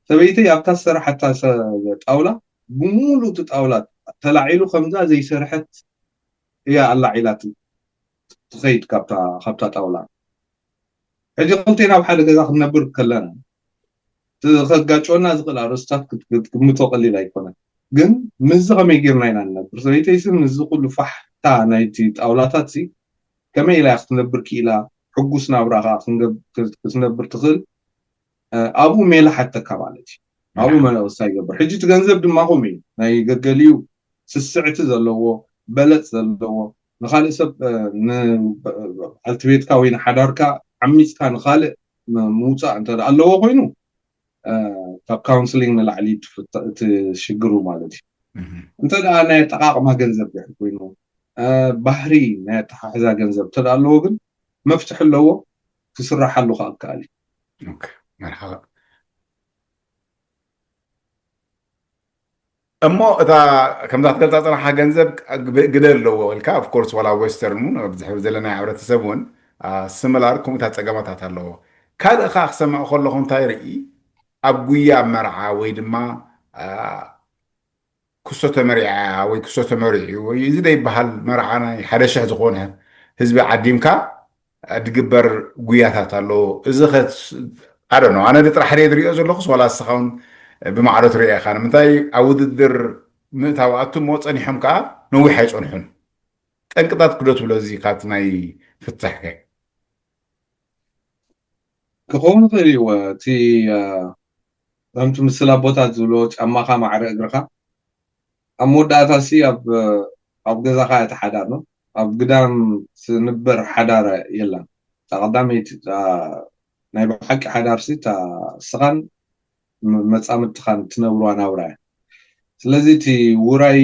ሰበይተይ ኣብታ ዝሰራሓታ ጣውላ ብሙሉ እቲ ጣውላ ተላዒሉ ከምዛ ዘይሰርሐት እያ ኣላዒላ ትኸይድ ካብታ ጣውላ ሕጂ ክልቴና ኣብ ሓደ ገዛ ክንነብር ከለና ከጋጨወና ዝኽእል ኣርእስታት ክትግምቶ ቀሊል ኣይኮነን ግን ምስዚ ከመይ ጌርና ኢና ንነብር ሰበይተይሲ ምስዚ ኩሉ ፋሕታ ናይቲ ጣውላታት ከመይ ኢላ ክትነብር ክኢላ ሕጉስ ናብራ ከዓ ክትነብር ትኽእል ኣብኡ ሜላ ሓተካ ማለት እዩ ኣብኡ መነቕሳ ይገብር ሕጂ እቲ ገንዘብ ድማ ከምኡ እዩ ናይ ገገሊኡ ስስዕቲ ዘለዎ በለፅ ዘለዎ ንካልእ ሰብ ንዓልቲ ቤትካ ወይ ንሓዳርካ ዓሚፅካ ንካልእ ምውፃእ እንተ ኣለዎ ኮይኑ ካብ ካውንስሊንግ ንላዕሊ እቲ ሽግሩ ማለት እዩ። እንተ ደኣ ናይ ኣጠቃቅማ ገንዘብ ድሕር ኮይኑ፣ ባህሪ ናይ ኣተሓሕዛ ገንዘብ እንተ ደኣ ኣለዎ ግን መፍትሒ ኣለዎ፣ ክስራሓሉ ከዓ ይከኣል እዩ። መርሓባ። እሞ እታ ከምዛ ክትገልፃ ፅናሓ ገንዘብ ግደ ኣለዎ ኢልካ፣ ኦፍኮርስ ዋላ ዌስተርን እውን ኣብዚ ሕብሪ ዘለና ሕብረተሰብ እውን ስምላር ከምኡታት ፀገማታት ኣለዎ። ካልእ ከዓ ክሰምዕ ከለኹ እንታይ ርኢ፣ ኣብ ጉያ መርዓ ወይ ድማ ክሶ ተመሪዓ ወይ ክሶ ተመሪዑ ወይ እዚ ደይበሃል መርዓ ናይ ሓደ ሽሕ ዝኾነ ህዝቢ ዓዲምካ ድግበር ጉያታት ኣሎ። እዚ ኣደ ነው ኣነ ጥራሕ ደ ዝሪኦ ዘለኹስ ዋላ እስኻ እውን ብማዕዶ ትሪኦ ኢኻ። ንምንታይ ኣብ ውድድር ምእታው ኣቱሞ ጸኒሖም ከዓ ነዊሕ ኣይጸንሑን። ጠንቅታት ክዶ ትብሎ እዚ ካብቲ ናይ ፍታሕ ከ ክኸውን ይኽእል እዩ። እቲ ከምቲ ምስል ኣቦታት ዝብሎ ጫማኻ ማዕረ እግርኻ ኣብ መወዳእታ ሲ ኣብ ኣብ ገዛኻ እያ ትሓዳር ነው። ኣብ ግዳም ዝንበር ሓዳር የላን። እታ ቀዳመይቲ እታ ናይ ብሓቂ ሓዳር ሲ እታ እስኻን ም- መጻምድትኻን ትነብርዋ ናብራ እያ። ስለዚ እቲ ውራይ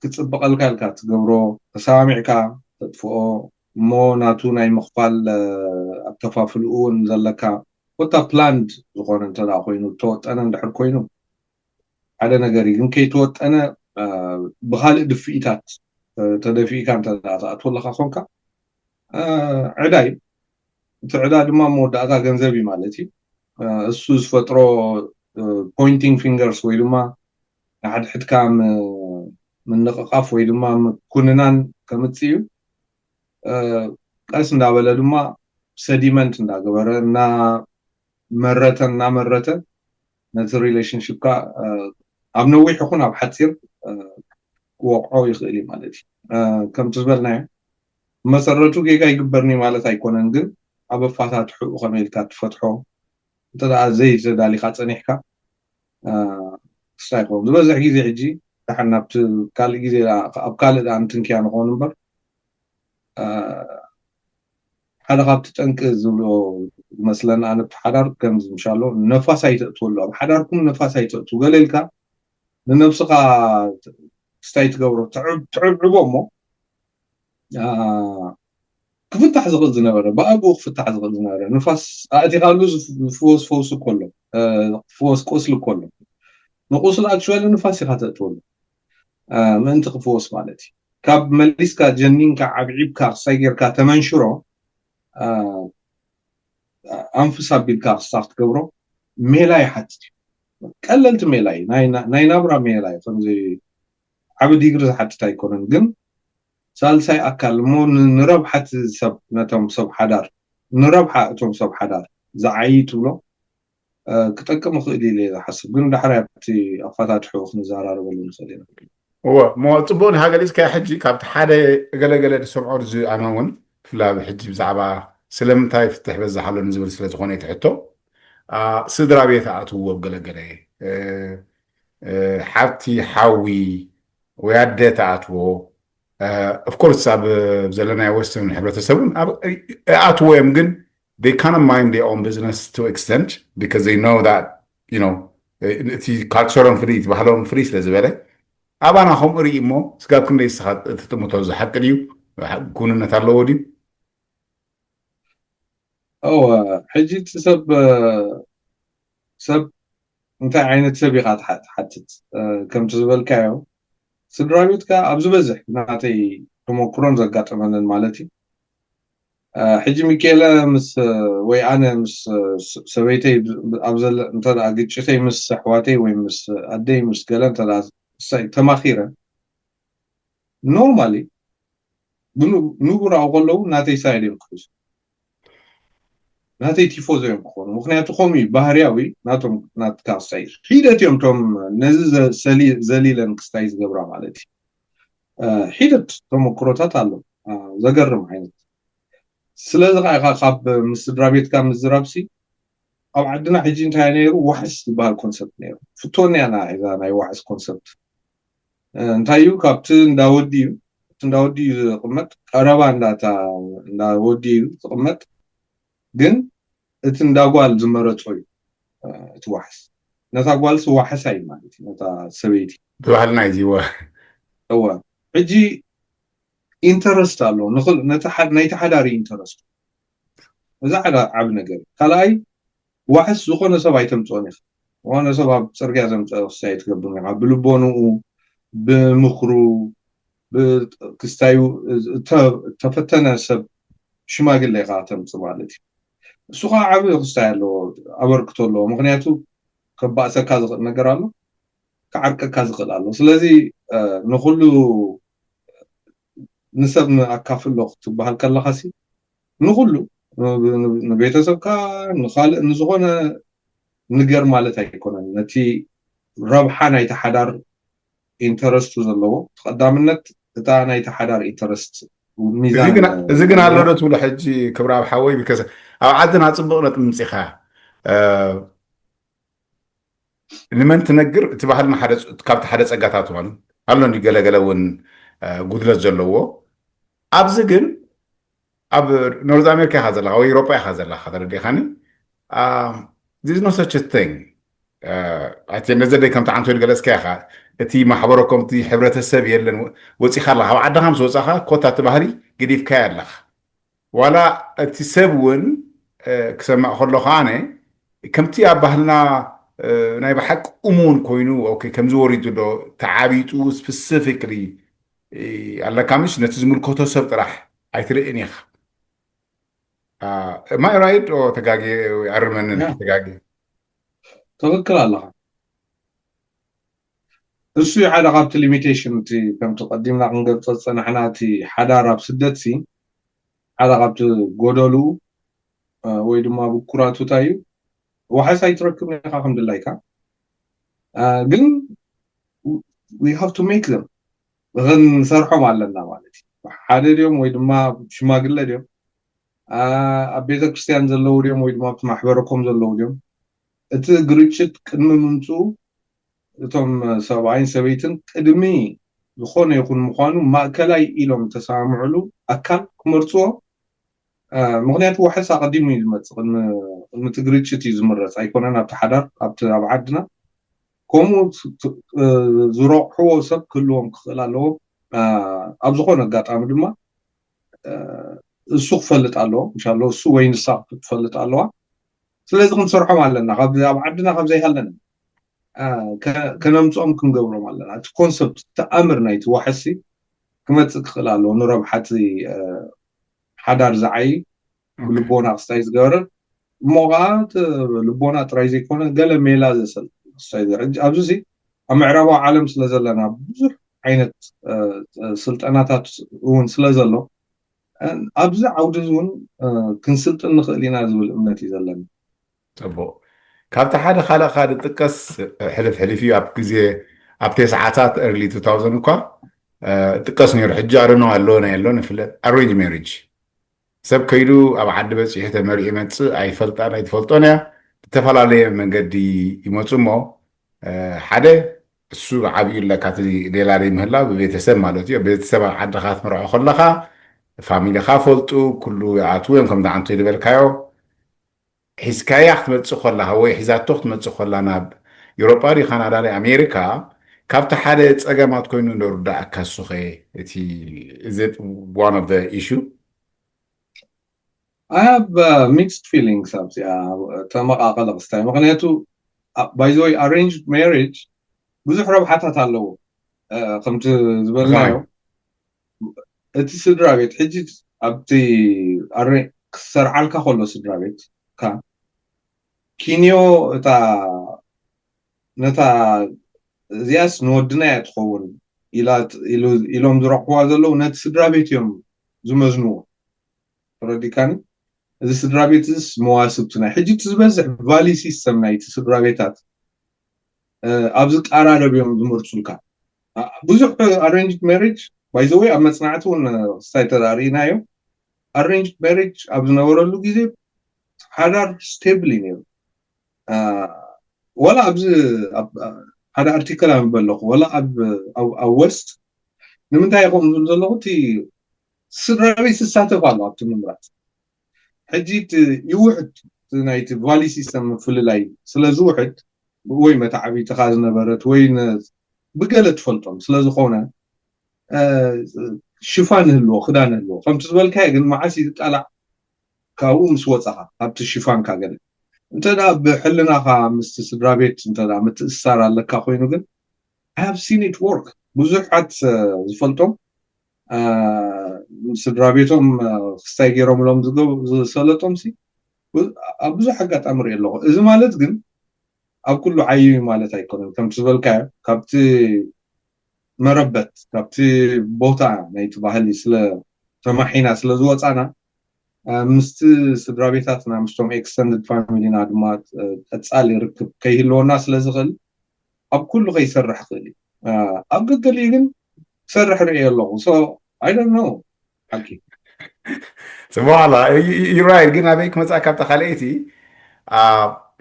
ክጽብቐልካ ኢልካ ትገብሮ ተሰማሚዕካ ተጥፍኦ እሞ ናቱ ናይ ምኽፋል ኣከፋፍልኡ እውን ዘለካ ኮታ ፕላንድ ዝኾነ እንተ ኮይኑ ተወጠነ እንድሕር ኮይኑ ሓደ ነገር እዩ። ግን ከይተወጠነ ብካልእ ድፍኢታት ተደፊእካ እንተ ትኣትወለካ ኮንካ ዕዳ እዩ። እቲ ዕዳ ድማ መወዳእታ ገንዘብ እዩ ማለት እዩ። እሱ ዝፈጥሮ ፖይንቲንግ ፊንገርስ ወይ ድማ ንሓድሕድካ ምንቕቓፍ ወይ ድማ ምኩንናን ከምፅእ እዩ። ቀስ እንዳበለ ድማ ሰዲመንት እንዳገበረ እናመረተ እናመረተ ነቲ ሪሌሽንሽፕካ ኣብ ነዊሕ ይኹን ኣብ ሓፂር ክወቕዖ ይኽእል እዩ ማለት እዩ። ከምቲ ዝበልናዮ መሰረቱ ጌጋ ይግበርኒ ማለት ኣይኮነን፣ ግን ኣብ ኣፋታትሕኡ ከመይ ኢልካ ትፈትሖ እንተ ደኣ ዘይተዳሊኻ ጸኒሕካ ክስታይ ክኸውን ዝበዝሕ ግዜ ሕጂ ደሓን ናብቲ ካልእ ግዜ ኣብ ካልእ ደኣ እንትንክያ ንኸውን እምበር ሓደ ካብቲ ጠንቂ ዝብሎ ዝመስለኒ ኣነ እቲ ሓዳር ከምዚ ምሻሎ ነፋስ ኣይተእትወሉ ኣብ ሓዳርኩም ነፋስ ኣይተእትው ገለ ኢልካ ንነብስኻ ክስታይ ትገብሮ ትዕብዕቦ እሞ ክፍታሕ ዝኽእል ዝነበረ ብኣግኡ ክፍታሕ ዝኽእል ዝነበረ ንፋስ ኣእቲኻሉ ዝፍወስ ፈውሲ እኮ ኣሎ ክፍወስ ቁስሊ እኮ ኣሎ ንቁስሊ ኣክቹዋሊ ንፋስ ኢኻ ተእትወሉ ምእንቲ ክፍወስ ማለት እዩ ካብ መሊስካ ጀኒንካ ዓብዒብካ ክሳይ ጌርካ ተመንሽሮ ኣንፍስ ኣቢልካ ክስታ ክትገብሮ ሜላ ይሓትት እዩ ቀለልቲ ሜላ እዩ ናይ ናብራ ሜላ እዩ ከምዚ ዓብ ዲግሪ ዝሓትት ኣይኮነን ግን ሳልሳይ ኣካል እሞ ንረብሓት ሰብ ነቶም ሰብ ሓዳር ንረብሓ እቶም ሰብ ሓዳር ዝዓይ ትብሎ ክጠቅም ይኽእል ኢለ ዝሓስብ ግን ዳሕራይ ኣብቲ ኣፋታትሑ ክንዘራረበሉ ንኽእል ኢና እወ እሞ ፅቡቅ ንሃገሊፅካ ሕጂ ካብቲ ሓደ ገለገለ ዝሰምዖ ዝኣመ እውን ብፍላይ ኣብ ሕጂ ብዛዕባ ስለምንታይ ፍትሕ በዛሓሎ ንዝብል ስለዝኾነ እቲ ሕቶ ስድራ ቤት ኣእትውዎ ገለገለ ሓብቲ ሓዊ ወይ ኣደ ተኣትዎ ኦፍኮርስ ኣብ ዘለናዮ ወስተርን ሕብረተሰብ እውን እኣትዎ እዮም ግን they kind of mind their own business to extent because they know that you know እቲ ካልቸሮም ፍልይ እቲ ባህሎም ፍልይ ስለ ዝበለ ኣባና ከምኡ ርኢ እሞ ስጋብ ክንደይ ስኻ ትጥምቶ ዝሓቂ ድዩ ክውንነት ኣለዎ ድዩ እወ ሕጂ እቲ ሰብ ሰብ እንታይ ዓይነት ሰብ ኢኻ ትሓትት ከምቲ ዝበልካዮ ስድራ ቤትካ ኣብ ዝበዝሕ ናተይ ተመክሮን ዘጋጠመንን ማለት እዩ ሕጂ ሚካኤለ ምስ ወይ ኣነ ምስ ሰበይተይ ኣብ ዘለ እንተ ግጭተይ ምስ ኣሕዋተይ ወይ ምስ ኣደይ ምስ ገለ እንተ ተማኺረ ኖርማሊ ንቡር ኣብኡ ከለዉ ናተይ ሳይድ እዮም ክሕዙ ናተይ ቲፎዞ እዮም ክኾኑ ምክንያቱ ከምኡ እዩ ባህርያዊ ናቶም ናትካ ክስታይ ሒደት እዮም ቶም ነዚ ዘሊለን ክስታይ ዝገብራ ማለት እዩ ሒደት ተመክሮታት ኣሎ ዘገርም ዓይነት ስለዚ ከዓ ኢካ ካብ ምስ ስድራ ቤትካ ምዝራብሲ ኣብ ዓድና ሕጂ እንታይ ነይሩ ዋሕስ ዝበሃል ኮንሰፕት ነይሩ ፍቶኒ ኣና እዛ ናይ ዋሕስ ኮንሰፕት እንታይ እዩ ካብቲ እንዳወዲ እዩ እቲ እንዳወዲ እዩ ዝቅመጥ ቀረባ እንዳታ እንዳወዲ እዩ ዝቅመጥ ግን እቲ እንዳጓል ዝመረፆ እዩ እቲ ዋሕስ። ነታ ጓልሲ ዋሕሳ እዩ ማለት እዩ፣ ነታ ሰበይቲ። ብባህልና እዩ እዚዎ። እወ። ሕጂ ኢንተረስት ኣሎ፣ ናይቲ ሓዳር ኢንተረስት። እዚ ሓደ ዓብ ነገር። ካልኣይ፣ ዋሕስ ዝኾነ ሰብ ኣይተምፅኦን ኢኻ። ዝኾነ ሰብ ኣብ ፅርግያ ዘምፀ ክስታይ ትገብር ኢኻ። ብልቦንኡ፣ ብምኽሩ፣ ክስታዩ ተፈተነ ሰብ ሽማግለ ኢኻ ተምፅ ማለት እዩ። እሱ ከዓ ዓብ ክስታይ ኣለዎ፣ ኣበርክቶ ኣለዎ። ምክንያቱ ከባእሰካ ዝኽእል ነገር ኣሎ፣ ክዓርቀካ ዝኽእል ኣሎ። ስለዚ ንኩሉ ንሰብ ኣካፍሎ ክትበሃል ከለኻሲ ንኩሉ፣ ንቤተሰብካ፣ ንካልእ፣ ንዝኾነ ንገር ማለት ኣይኮነን። ነቲ ረብሓ ናይቲ ሓዳር ኢንተረስቱ ዘለዎ ተቐዳምነት፣ እታ ናይቲ ሓዳር ኢንተረስት ሚዛን። እዚ ግን ኣሎ ዶ ትብሎ ሕጂ ክብራብ ሓወይ? ቢከስ ኣብ ዓድና ፅቡቕ ነጥቢ ምፂኻ ንመን ትነግር? እቲ ባህልና ካብቲ ሓደ ፀጋታት ሆን ኣሎ እንዲ ገለገለ እውን ጉድለት ዘለዎ። ኣብዚ ግን ኣብ ኖርዝ ኣሜሪካ ኢኻ ዘለካ ወይ ኤሮጳ ኢኻ ዘለካ፣ ተረዲኻኒ? ዚዝ ኖ ሰች ቲንግ። ኣቲ ነዘደይ ከምቲ ዓንቶ ገለፅካ ኢኻ፣ እቲ ማሕበሮ ከምቲ ሕብረተሰብ የለን። ወፂኻ ኣለካ፣ ካብ ዓድኻ ምስ ወፃኻ ኮታ እቲ ባህሊ ገዲፍካዮ ኣለካ። ዋላ እቲ ሰብ እውን ክሰማዕ ከሎ ከዓነ ከምቲ ኣብ ባህልና ናይ ብሓቂ እሙን ኮይኑ ከምዚ ወሪዱ ዶ ተዓቢጡ ስፕሲፊክሊ ኣለካ፣ ምሽ ነቲ ዝምልከቶ ሰብ ጥራሕ ኣይትርእን ኢኻ። ማይ ራይድ ተጋጊ ኣርመንን ተጋጊ ትኽክል ኣለኻ። እሱ ሓደ ካብቲ ሊሚቴሽን እቲ ከምቲ ቀዲምና ክንገልፆ ዝፀናሕና እቲ ሓዳር ኣብ ስደት ሲ ሓደ ካብቲ ጎደሉ ወይ ድማ ብኩራቱ እንታይ እዩ፣ ዋሕስ ኣይትረክብን ኢኻ ከም ድላይካ። ግን we have to make them፣ ክንሰርሖም ኣለና ማለት እዩ። ሓደ ድዮም ወይ ድማ ሽማግለ ድዮም፣ ኣብ ቤተክርስትያን ዘለዉ ድዮም ወይ ድማ ኣብቲ ማሕበረኮም ዘለዉ ድዮም፣ እቲ ግርጭት ቅድሚ ምምፅኡ እቶም ሰብኣይን ሰበይትን ቅድሚ ዝኾነ ይኹን ምዃኑ ማእከላይ ኢሎም ተሰማምዕሉ ኣካል ክመርፅዎ። ምክንያቱ ዋሕስ ኣቐዲሙ እዩ ዝመፅእ፣ ቅድሚ እቲ ግርጭት እዩ ዝምረፅ፣ ኣይኮነን ኣብቲ ሓዳር። ኣብቲ ኣብ ዓድና ከምኡ ዝረቑሕዎ ሰብ ክህልዎም ክኽእል ኣለዎ። ኣብ ዝኾነ ኣጋጣሚ ድማ እሱ ክፈልጥ ኣለዎ፣ እንሻሎ እሱ ወይ ንሳ ክትፈልጥ ኣለዋ። ስለዚ ክንሰርሖም ኣለና፣ ኣብ ዓድና ካብ ዘይሃለና ከነምፅኦም ክንገብሮም ኣለና። እቲ ኮንሰፕት፣ እቲ ኣምር ናይቲ ዋሕሲ ክመፅእ ክኽእል ኣለዎ፣ ንረብሓ እቲ ሓዳር ዝዓይ፣ ብልቦና ክስታይ ዝገበረ እሞ ከዓ ልቦና ጥራይ ዘይኮነ ገለ ሜላ ዘሰል ክስታይ ዘ ኣብዚ ኣብ ምዕራባዊ ዓለም ስለ ዘለና ብዙሕ ዓይነት ስልጠናታት እውን ስለ ዘሎ ኣብዚ ዓውዲ እውን ክንስልጥን ንኽእል ኢና ዝብል እምነት እዩ ዘለኒ። ፅቡቅ። ካብቲ ሓደ ካልእ ካ ድጥቀስ ሕልፍ ሕልፍ እዩ ኣብ ግዜ ኣብ ተስዓታት ኤርሊ ቱ ታውዘንድ እኳ ጥቀስ ነይሩ። ሕጂ ኣረኖ ኣሎ ናይ ኣሎ ንፍለጥ ኣሬንጅ ሜሪጅ ሰብ ከይዱ ኣብ ዓዲ በፂሑ ተመሪዑ ይመፅእ ኣይፈልጣን ኣይትፈልጦን እያ። ብተፈላለየ መንገዲ ይመፁ እሞ ሓደ እሱ ዓብዩ ኣለካ እቲ ሌላ ዘይምህላው ብቤተሰብ ማለት እዩ። ቤተሰብ ኣብ ዓድኻ ትምርዖ ከለኻ ፋሚሊኻ ፈልጡ ኩሉ ይኣትዉ እዮም ከምዚ ዓንቶ ዝበልካዮ ሒዝካያ ክትመፅእ ከለኻ ወይ ሒዛቶ ክትመፅእ ከላ ናብ ኤውሮጳ ድዩ ካናዳ ናይ ኣሜሪካ ካብቲ ሓደ ፀገማት ኮይኑ እንዶ ርዳእካ እሱኸ እቲ is it one of the issue? I have mixed feelings ኣብዚኣ ተመቃቐለ ክስታይ ምክንያቱ by the way arranged marriage ብዙሕ ረብሓታት ኣለዎ ከምቲ ዝበልናዮ እቲ ስድራ ቤት ሕጂ ኣብቲ ክሰርዓልካ ከሎ ስድራ ቤት ካ ኪንዮ እታ ነታ እዚኣስ ንወድና እያ ትኸውን ኢሎም ዝረኽብዋ ዘለዉ ነቲ ስድራ ቤት እዮም ዝመዝንዎ። ተረዲካኒ? እዚ ስድራ ቤት እዚስ መዋስብቲ ናይ ሕጂ እቲ ዝበዝሕ ቫሊ ሲስተም ናይቲ ስድራ ቤታት ኣብ ዝቀራረብ እዮም ዝመርፁልካ። ብዙሕ ኣሬንጅድ ሜሪጅ ባይዘወይ ኣብ መፅናዕቲ እውን ክስታይ ተዳርእናዮ ኣሬንጅድ ሜሪጅ ኣብ ዝነበረሉ ግዜ ሓዳር ስቴብል እዩ ነይሩ። ወላ ኣብዚ ሓደ ኣርቲክል ኣንበለኹ ወላ ኣብ ወስት ንምንታይ ይኸውን ዝብል ዘለኹ እቲ ስድራ ቤት ዝሳተፍ ኣሎ ኣብቲ ምምራፅ ሕጂ ይውሕድ ናይቲ ቫሊ ሲስተም ምፍልላይ ስለ ዝውሕድ ወይ መታዕቢትኻ ዝነበረት ወይ ብገለ ትፈልጦም ስለዝኾነ ሽፋን ህልዎ ክዳን ህልዎ ከምቲ ዝበልካዮ ግን መዓስ ይቃላዕ ካብኡ ምስ ወፃኻ ካብቲ ሽፋንካ ገለ እንተ ብሕልናኻ ምስቲ ስድራ ቤት እንተ ምትእስሳር ኣለካ ኮይኑ ግን I have seen it work ብዙሓት ዝፈልጦም ስድራ ቤቶም ክስታይ ገይሮምሎም ዝሰለጦም ኣብ ብዙሕ ኣጋጣሚ ርኢ ኣለኹ እዚ ማለት ግን ኣብ ኩሉ ዓዩ ማለት ኣይኮነን ከምቲ ዝበልካዮ ካብቲ መረበት ካብቲ ቦታ ናይቲ ባህሊ ስለ ተማሒና ስለ ዝወፃና ምስቲ ስድራ ቤታትና ምስቶም extended family ና ድማ ቀፃሊ ርክብ ከይህልወና ስለ ዝኽእል ኣብ ኩሉ ከይሰርሕ ክእል እዩ ኣብ ገገሊኡ ግን ክሰርሕ ርኢ ኣለኹ so I don't know ሓቂ ጽቡቕ ኣላ ዩራይድ ግን ኣበይ ክመጽኣ ካብታ ካልኣይቲ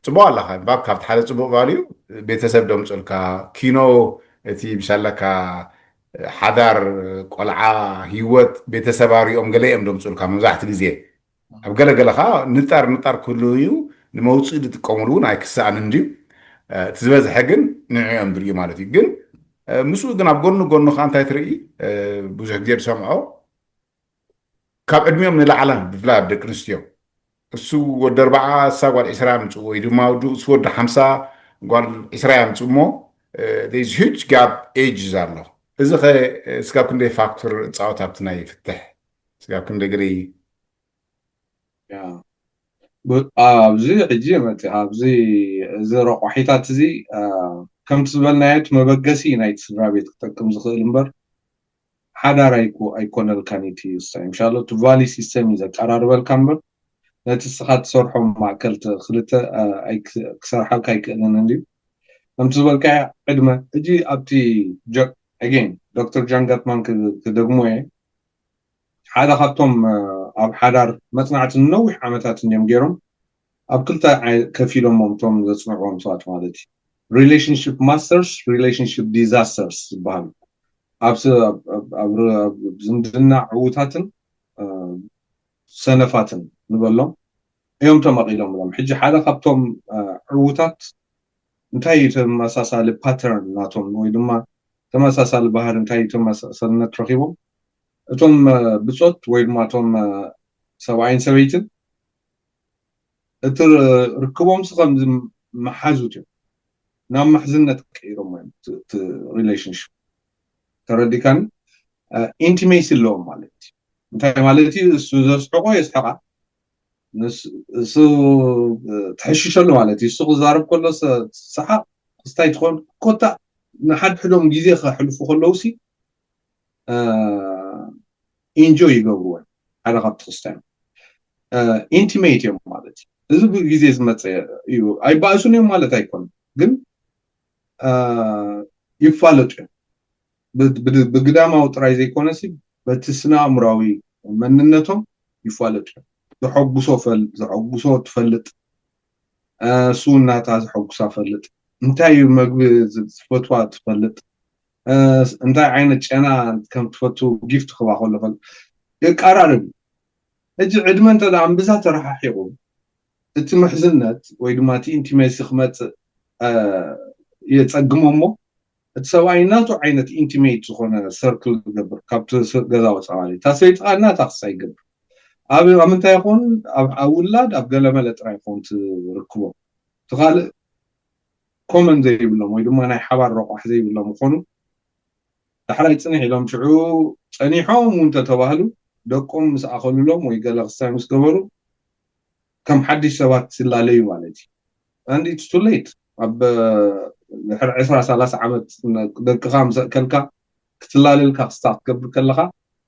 ጽቡቕ ኣለኻ ባብ ካብቲ ሓደ ጽቡቕ ባል እዩ ቤተሰብ ደምፅልካ ኪኖ እቲ ምሻለካ ሓዳር ቆልዓ ህይወት ቤተሰብ ኣሪኦም ገለ እዮም ደምፅልካ መብዛሕቲ ግዜ ኣብ ገለገለ ከዓ ንጣር ንጣር ክህሉ እዩ ንመውፅኢ ዝጥቀሙሉ እውን ኣይክሰኣን እንድዩ እቲ ዝበዝሐ ግን ንዕኦም ዝርኢ ማለት እዩ ግን ምስኡ ግን ኣብ ጎኑ ጎኑ ከዓ እንታይ ትርኢ ብዙሕ ግዜ ዝሰምዖ ካብ ዕድሚኦም ንላዕላ ብፍላይ ኣብ ደቂ ኣንስትዮ እሱ ወዲ ኣርባዓ እሳ ጓል ዒስራ ያምፅኡ ወይ ድማ እሱ ወዲ ሓምሳ ጓል ዒስራ ያምፅኡ እሞ ዝ ሂጅ ጋፕ ኤጅ ኣሎ እዚ ከ እስካብ ክንደይ ፋክተር እፃወት ኣብቲ ናይ ፍትሕ እስካብ ክንደይ ግደ ኣብዚ ሕጂ መፂኻ ኣብዚ እዚ ረቋሒታት እዚ ከምቲ ዝበልናዮ እቲ መበገሲ ናይቲ ስድራ ቤት ክጠቅም ዝኽእል እምበር ሓዳር ኣይኮነልካን እቲ ስታይ ምሻሎ እቲ ቫሊ ሲስተም እዩ ዘቀራርበልካ እምበር ነቲ ስኻ ትሰርሖ ማእከል ክልተ ክሰርሓልካ ኣይክእልን እንድዩ ከምቲ ዝበልካ ዕድመ ሕጂ ኣብቲ ጀ- again ዶክተር ጃን ጋትማን ክደግሞ እየ ሓደ ካብቶም ኣብ ሓዳር መፅናዕቲ ንነዊሕ ዓመታት እንዲዮም ገይሮም ኣብ ክልተ ከፊሎሞም እቶም ዘፅንዕዎም ሰባት ማለት እዩ relationship masters relationship disasters ዝበሃሉ ኣብ ዝምድና ዕዉታትን ሰነፋትን ንበሎም እዮም ተመቒሎም ሎም ሕጂ ሓደ ካብቶም ዕዉታት እንታይ እዩ ተመሳሳሊ ፓተርን ናቶም ወይ ድማ ተመሳሳሊ ባህሪ እንታይ እዩ ተመሳሳልነት ረኪቦም እቶም ብፆት ወይ ድማ እቶም ሰብኣይን ሰበይትን እቲ ርክቦምሲ ከምዚ መሓዙት እዮም ናብ ምሕዝነት ቀይሮም እዮም relationship ተረዲካኒ intimacy ኣለዎም ማለት እዩ እንታይ ማለት እዩ እሱ ዘስሕቆ የስሕቃ እሱ ትሕሽሸሉ ማለት እዩ እሱ ክዛረብ ከሎ ሰሓቅ ክስታይ ትኾን ኮታ ንሓድሕዶም ግዜ ከሕልፉ ከለውሲ ኢንጆይ ይገብርወን ሓደ ካብቲ ክስታይ ኢንቲሜት እዮም ማለት እዩ እዚ ግዜ ዝመፀ እዩ ኣይባእሱን እዮም ማለት ኣይኮን ግን ይፋለጡ እዮም ብግዳማዊ ጥራይ ዘይኮነሲ በቲ ስነ ኣእምራዊ መንነቶም ይፋለጡ እዮም ዘሐጉሶ ዘሐጉሶ ትፈልጥ ስውናታ ዘሐጉሳ ፈልጥ እንታይ እዩ መግቢ ዝፈትዋ ትፈልጥ እንታይ ዓይነት ጨና ከም ትፈቱ ጊፍት ክባ ከሎ ፈልጥ የቃራርብ ሕጂ ዕድመ እንተ እምብዛ ተረሓሒቑ እቲ ምሕዝነት ወይ ድማ እቲ ኢንቲሜሲ ክመፅእ የፀግሞ እሞ እቲ ሰብኣይ ናቱ ዓይነት ኢንቲሜት ዝኾነ ሰርክል ዝገብር ካብቲ ገዛ ወፃ ማለት እታ ሰበይቲ ከዓ ናታ ክሳ ይገብር ኣብ ኣብ ምንታይ ይኸውን ኣብ ውላድ ኣብ ገለመለ ጥራይ ይኸውን ትርክቦ እቲ ካልእ ኮመን ዘይብሎም ወይ ድማ ናይ ሓባር ረቋሕ ዘይብሎም ይኾኑ ዳሕራይ ፅንሕ ኢሎም ሽዑ ፀኒሖም እውን ተተባህሉ ደቆም ምስ ኣኸሉሎም ወይ ገለ ክስታይ ምስ ገበሩ ከም ሓድሽ ሰባት ትላለዩ ማለት እዩ and it's too late ኣብ ድሕሪ ዕስራ ሰላሳ ዓመት ደቅኻ ምስ ኣእከልካ ክትላለልካ ክስታ ክትገብር ከለኻ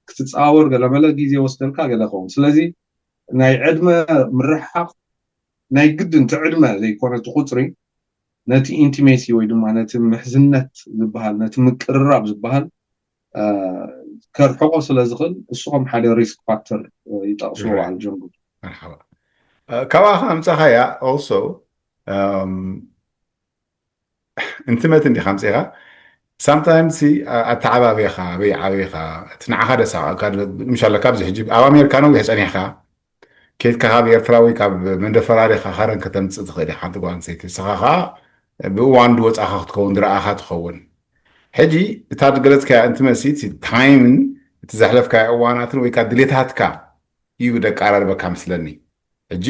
ክትፃወር ገለመለ ግዜ ወስደልካ ገለ ኸውን ስለዚ ናይ ዕድመ ምርሕሓቕ ናይ ግድን እቲ ዕድመ ዘይኮነ እቲ ቁፅሪ ነቲ ኢንቲሜሲ ወይ ድማ ነቲ ምሕዝነት ዝበሃል ነቲ ምቅርራብ ዝበሃል ከርሕቆ ስለ ዝኽእል እሱ ከም ሓደ ሪስክ ፋክተር ይጠቕስዎ በዓል ጀንጉ መርሓባ ካባኻ ኣምፃኻያ ኦልሶ እንትመት እንዲኻ ኣምፂኻ ሳምታይምስ ኣተዓባቢኻ ኣበይ ዓበኻ እቲ ንዓኻ ደሳኻ ምሻለ ካብዚ ሕጂ ኣብ ኣሜሪካ ነዊሕ ፀኒሕካ ኬድካ ካብ ኤርትራዊ ካብ መንደፈራሪ ካኻረን ከተምፅእ ትኽእል ሓንቲ ጓል ኣንስተይቲ። ንስኻ ከዓ ብእዋን ድወፃኻ ክትከውን ድረኣኻ ትኸውን። ሕጂ እታ ዝገለፅካያ እንትመሲ ታይምን እቲ ዘሕለፍካዮ እዋናትን ወይ ከዓ ድሌታትካ እዩ ደቃራርበካ ምስለኒ። ሕጂ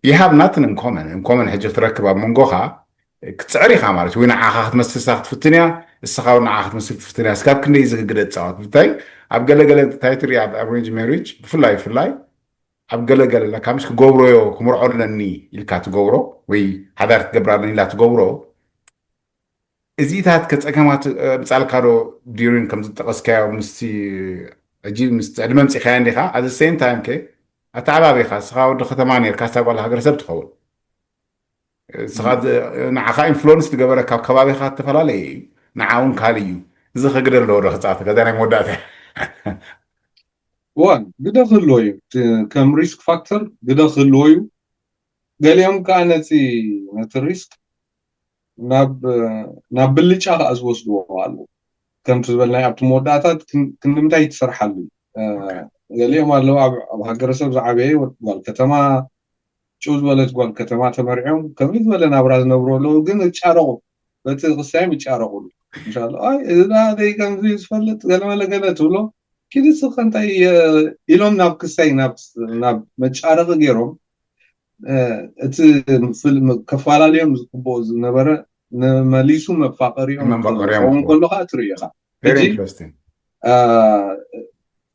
ይሃብ ናትን እንኮመን እንኮመን ሕጂ ክትረክብ ኣብ መንጎኻ ክትፅዕር ኢኻ ማለት እዩ። ወይ ንዓኻ ክትመስልሳ ክትፍትን እያ፣ እስኻ እውን ንዓ ክትመስል ክትፍትን እያ። ስካብ ክንደይ ዝግግደ ትፃወት ብታይ ኣብ ገለገለ እንታይ ትርኢ ኣብ ኣሬንጅ ሜሪጅ ብፍላይ ብፍላይ ኣብ ገለገለ ለካ ምስ ክገብሮዮ ክምርዖ ኣለኒ ኢልካ ትገብሮ ወይ ሓዳር ክትገብር ኣለኒ ኢላ ትገብሮ እዚታት ከፀገማት ምፃልካ ዶ ዲሪን ከም ዝጠቀስካዮ ምስቲ ሕጂ ምስ ዕድመ ምፂኻዮ እንዲኻ ኣዘ ሴም ታይም ከ ኣተዓባቢኻ እስኻ ወዲ ከተማ ነርካ ስታ ጓል ሃገረሰብ ትኸውን ንዓኻ ኢንፍሉንስ ዝገበረ ካብ ከባቢኻ ዝተፈላለየ እዩ። ንዓ እውን ካልእ እዩ። እዚ ከግደ ኣለዎ ዶ ክፃወት ከዛ ናይ መወዳእታ እዋን ግደ ክህልዎ እዩ። ከም ሪስክ ፋክተር ግደ ክህልዎ እዩ። ገሊኦም ከዓ ነቲ ነቲ ሪስክ ናብ ብልጫ ከዓ ዝወስድዎ ኣለዉ። ከምቲ ዝበልናዮ ኣብቲ መወዳእታ ክንዲ ምንታይ ትሰርሓሉ እዩ። ገሊኦም ኣለዉ ኣብ ሃገረሰብ ዝዓበየ ጓል ከተማ ጭው ዝበለት ጓል ከተማ ተመርዕዮም ከምዚ ዝበለ ናብራ ዝነብሩ ኣለዉ፣ ግን ይጫረቑ፣ በቲ ክስታዮም ይጫረቑሉ። እንሻላ ኣይ እዚ ደኣ ደይ ከምዚ ዝፈልጥ ገለመለ ገለ ትብሎ ኪዲ ስኸ እንታይ ኢሎም ናብ ክስታይ ናብ መጫረቒ ገይሮም እቲ ከፈላለዮም ዝግብኦ ዝነበረ ንመሊሱ መፋቀሪኦም ክኸውን ከሎ ከዓ ትርኢ ኢኻ።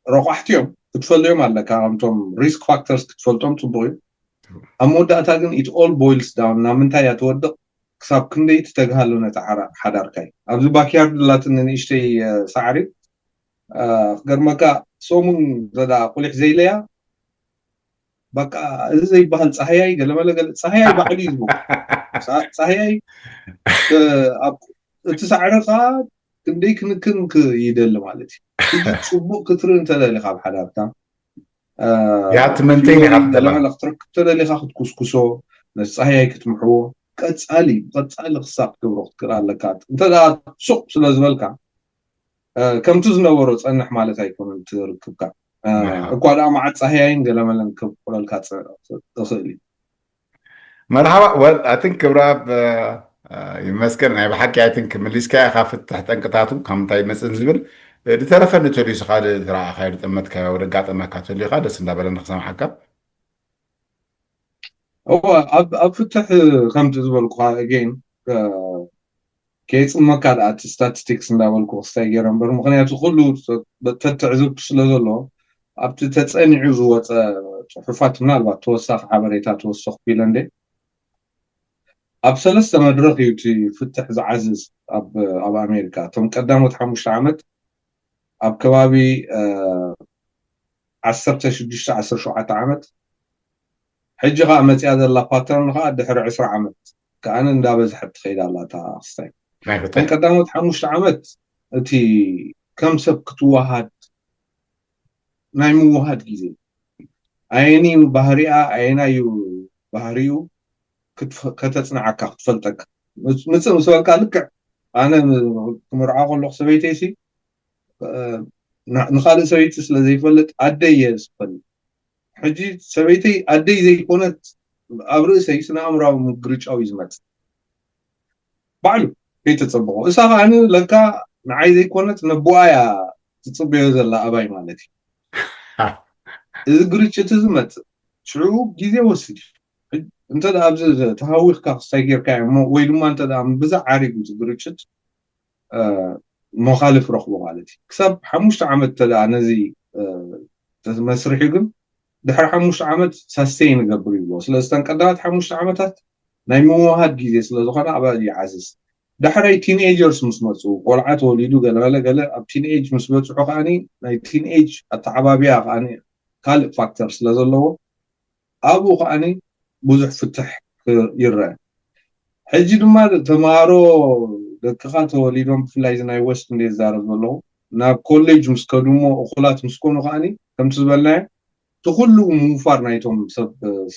ረቋሕቲ እዮም ክትፈልዮም ኣለካ። ከምቶም ሪስክ ፋክተርስ ክትፈልጦም ፅቡቅ እዩ። ኣብ መወዳእታ ግን it all boils down ናብ ምንታይ እያ ትወድቕ? ክሳብ ክንደይ ትተግሃሉ ነቲ ሓዳርካ እዩ። ኣብዚ ባክያርድ ላትን ንእሽተይ ሳዕሪ ክገርመካ ሰሙን ዘዳ ቁሊሕ ዘይለያ በቃ እዚ ዘይበሃል ፃህያይ ገለመለ ገለ ፃህያይ ባዕሉ እዩ ዝብሉ ፃህያይ እቲ ሳዕሪ ከዓ ክንደይ ክንክን ይደሊ ማለት እዩ። ሕጂ ፅቡቅ ክትርኢ እንተደሊካ ኣብ ሓዳርካ ያትመንተይን ኢኻ ትደላ ክትረክብ ተደሊካ ክትኩስኩሶ ነቲ ፃህያይ ክትምሕዎ ቀፃሊ ብቀፃሊ ክሳብ ክትገብሮ ክትክእል ኣለካ። እንተ ሱቅ ስለ ዝበልካ ከምቲ ዝነበሮ ፀንሕ ማለት ኣይኮነን ትርክብካ እኳ ደኣ መዓት ፃህያይን ገለመለን ከብቁለልካ እኽእል እዩ። መርሓባ ወል ኣትን ክብረኣብ ይመስገን ናይ ብሓቂ ኣይትን ክምሊስካ ኢኻ ፍትሕ ጠንቅታቱ ካብ ምንታይ ይመፅእ ዝብል ድተረፈ ንተልዩ ስኻ ዝረኣኻዮ ዝጠመትካዮ ወደ ኣጋጠመካ ተልዩኻ ደስ እንዳበለኒ ክሰምዓካ እወ ኣብ ፍትሕ ከምቲ ዝበልኩኻ again ከየፅመካ ደኣ እቲ ስታቲስቲክስ እንዳበልኩ ክስታይ ገይረ እምበር ምክንያቱ ኩሉ ተትዕዝብቱ ስለ ዘሎ ኣብቲ ተፀኒዑ ዝወፀ ፅሑፋት ምናልባት ተወሳኺ ሓበሬታ ተወሰኽኩ ኢለ እንደ ኣብ ሰለስተ መድረኽ እዩ እቲ ፍትሕ ዝዓዝዝ ኣብ ኣሜሪካ እቶም ቀዳሞት ሓሙሽተ ዓመት ኣብ ከባቢ ዓሰርተ ሽዱሽተ ዓሰርተ ሸውዓተ ዓመት ሕጂ ከዓ መፅያ ዘላ ፓተርን ከዓ ድሕሪ ዕስራ ዓመት ከዓ እንዳበዝሐት ትኸይድ ኣላ እታ ክስታይ እቶም ቀዳሞት ሓሙሽተ ዓመት እቲ ከም ሰብ ክትወሃድ ናይ ምውሃድ ግዜ ኣየኒ ባህሪኣ ኣየናዩ ባህሪኡ ከተፅንዓካ ክትፈልጠካ ምፅእ ምስ በልካ ልክዕ ኣነ ክምርዓ ከለኩ ሰበይተይሲ ንካልእ ሰበይቲ ስለ ዘይፈልጥ ኣደይ እየ ዝፈልጥ ሕጂ ሰበይተይ ኣደይ ዘይኮነት ኣብ ርእሰይ ስነ ኣእምራዊ ምግርጫው እዩ ዝመፅእ ባዕሉ ከይተፀብቆ እሳ ከዓ ለካ ንዓይ ዘይኮነት ነቦኣ እያ ትፅበዮ ዘላ ኣባይ ማለት እዩ እዚ ግርጭት እዚ መፅእ ሽዑ ግዜ ወስድ እዩ እንተ ኣብዚ ተሃዊኽካ ክስታይ ጌርካ እሞ ወይ ድማ እንተ ብዛ ዓሪጉ እዚ ግርጭት መኻልፍ ረኽቦ ማለት እዩ ክሳብ ሓሙሽተ ዓመት እንተ ነዚ መስርሒ ግን ድሕሪ ሓሙሽተ ዓመት ሳስተይ ንገብር ይብሎ ስለዚ እተን ቀዳማት ሓሙሽተ ዓመታት ናይ ምውሃድ ግዜ ስለ ዝኾነ ኣብ ይዓዝዝ ዳሕራይ ቲንኤጀርስ ምስ መፁ ቆልዓ ተወሊዱ ገለገለ ገለ ኣብ ቲንኤጅ ምስ በፅሑ ከዓኒ ናይ ቲንኤጅ ኣተዓባቢያ ከዓኒ ካልእ ፋክተር ስለ ዘለዎ ኣብኡ ከዓኒ ብዙሕ ፍትሕ ይረአ ሕጂ ድማ ተምሃሮ ደቅኻ ተወሊዶም ብፍላይ እዚ ናይ ወስት እንደ ዝዛረብ ዘለኹ ናብ ኮሌጅ ምስ ከዱ እሞ እኹላት ምስ ኮኑ ከዓኒ ከምቲ ዝበልናዮ እቲ ኩሉ ምውፋር ናይቶም ሰብ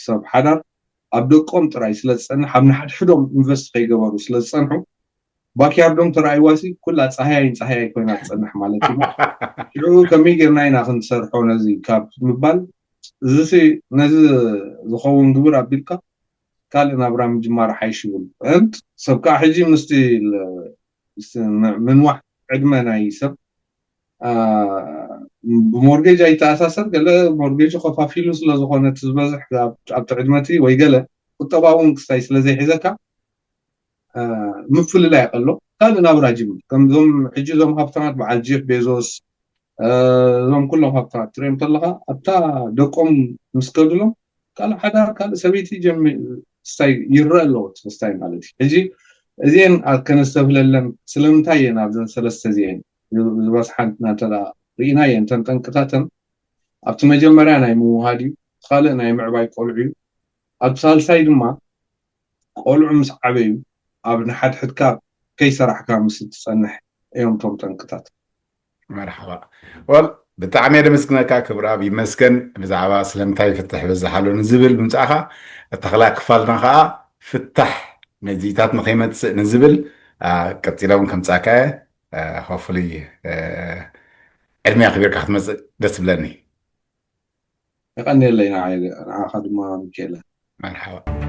ሰብ ሓዳር ኣብ ደቆም ጥራይ ስለ ዝፀንሕ ኣብ ንሓድሕዶም ኢንቨስት ከይገበሩ ስለ ዝፀንሑ ባክያርዶም ተረኣይዋሲ ኩላ ፃህያይን ፃህያይ ኮይና ትፀንሕ ማለት እዩ። ሽዑ ከመይ ጌርና ኢና ክንሰርሖ ነዚ ካብ ምባል፣ እዚሲ ነዚ ዝኸውን ግብር ኣቢልካ ካልእ ናብራ ምጅማር ሓይሽ ይብል። እንት ሰብ ከዓ ሕጂ ምስቲ ለ-፣ ምስቲ ም-፣ ምንዋሕ ዕድመ ናይ ሰብ፣ አ፣ ብሞርጌጅ ኣይተኣሳሰር፣ ገለ ሞርጌጁ ከፋፊሉ ስለ ዝኾነ እቲ ዝበዝሕ ኣብ-፣ ኣብቲ ዕድመ እቲ ወይ ገለ ቁጠባዊ ምንቅስታይ ስለ ዘይሕዘካ፣ አ፣ ምፍልላይ ከሎ ካልእ ናብራ ጅምር። ከምዞም ሕጂ እዞም ሃብታማት በዓል ጄፍ ቤዞስ፣ አ፣ እዞም ኩሎም ሃብታማት ትሪኦም ከለኻ ኣብታ ደቆም ምስ ከድሎም ካልእ ሓዳር ካልእ ሰበይቲ ጀሚ-፣ ስታይ ይረአ ኣለዎ እቲ ስታይ ማለት እዩ። ሕጂ እዚአን ኣብ ከነስተብህለለን ስለምንታይ እየን ኣብዘን ሰለስተ እዚአን ዝበዝሓን ናተላ ርኢናየን እተን ጠንቅታተን ኣብቲ መጀመርያ ናይ ምውሃድ እዩ፣ እቲ ካልእ ናይ ምዕባይ ቆልዑ እዩ፣ ኣብቲ ሳልሳይ ድማ ቆልዑ ምስ ዓበዩ ኣብ ንሓድሕድካ ከይሰራሕካ ምስ እትጸንሕ እዮም እቶም ጠንቅታት። መርሓባ። ወል ብጣዕሚ የደመስግነካ ክብርኣብ ይመስገን። ብዛዕባ ስለምንታይ ፍትሕ በዝሓሉ ንዝብል ምምፃእኻ፣ እታ ካልኣ ክፋልና ከዓ ፍታሕ ነዚታት ንኸይመፅእ ንዝብል፣ አ፣ ቀፂለ እውን ከምፃእካ እየ። አ፣ ሆፍሊ፣ አ፣ ዕድመ ኣኽቢርካ ክትመፅእ ደስ ይብለኒ። የቐንየለይ ንዓይ፣ ንዓኻ ድማ ሚካኤለ። መርሓባ።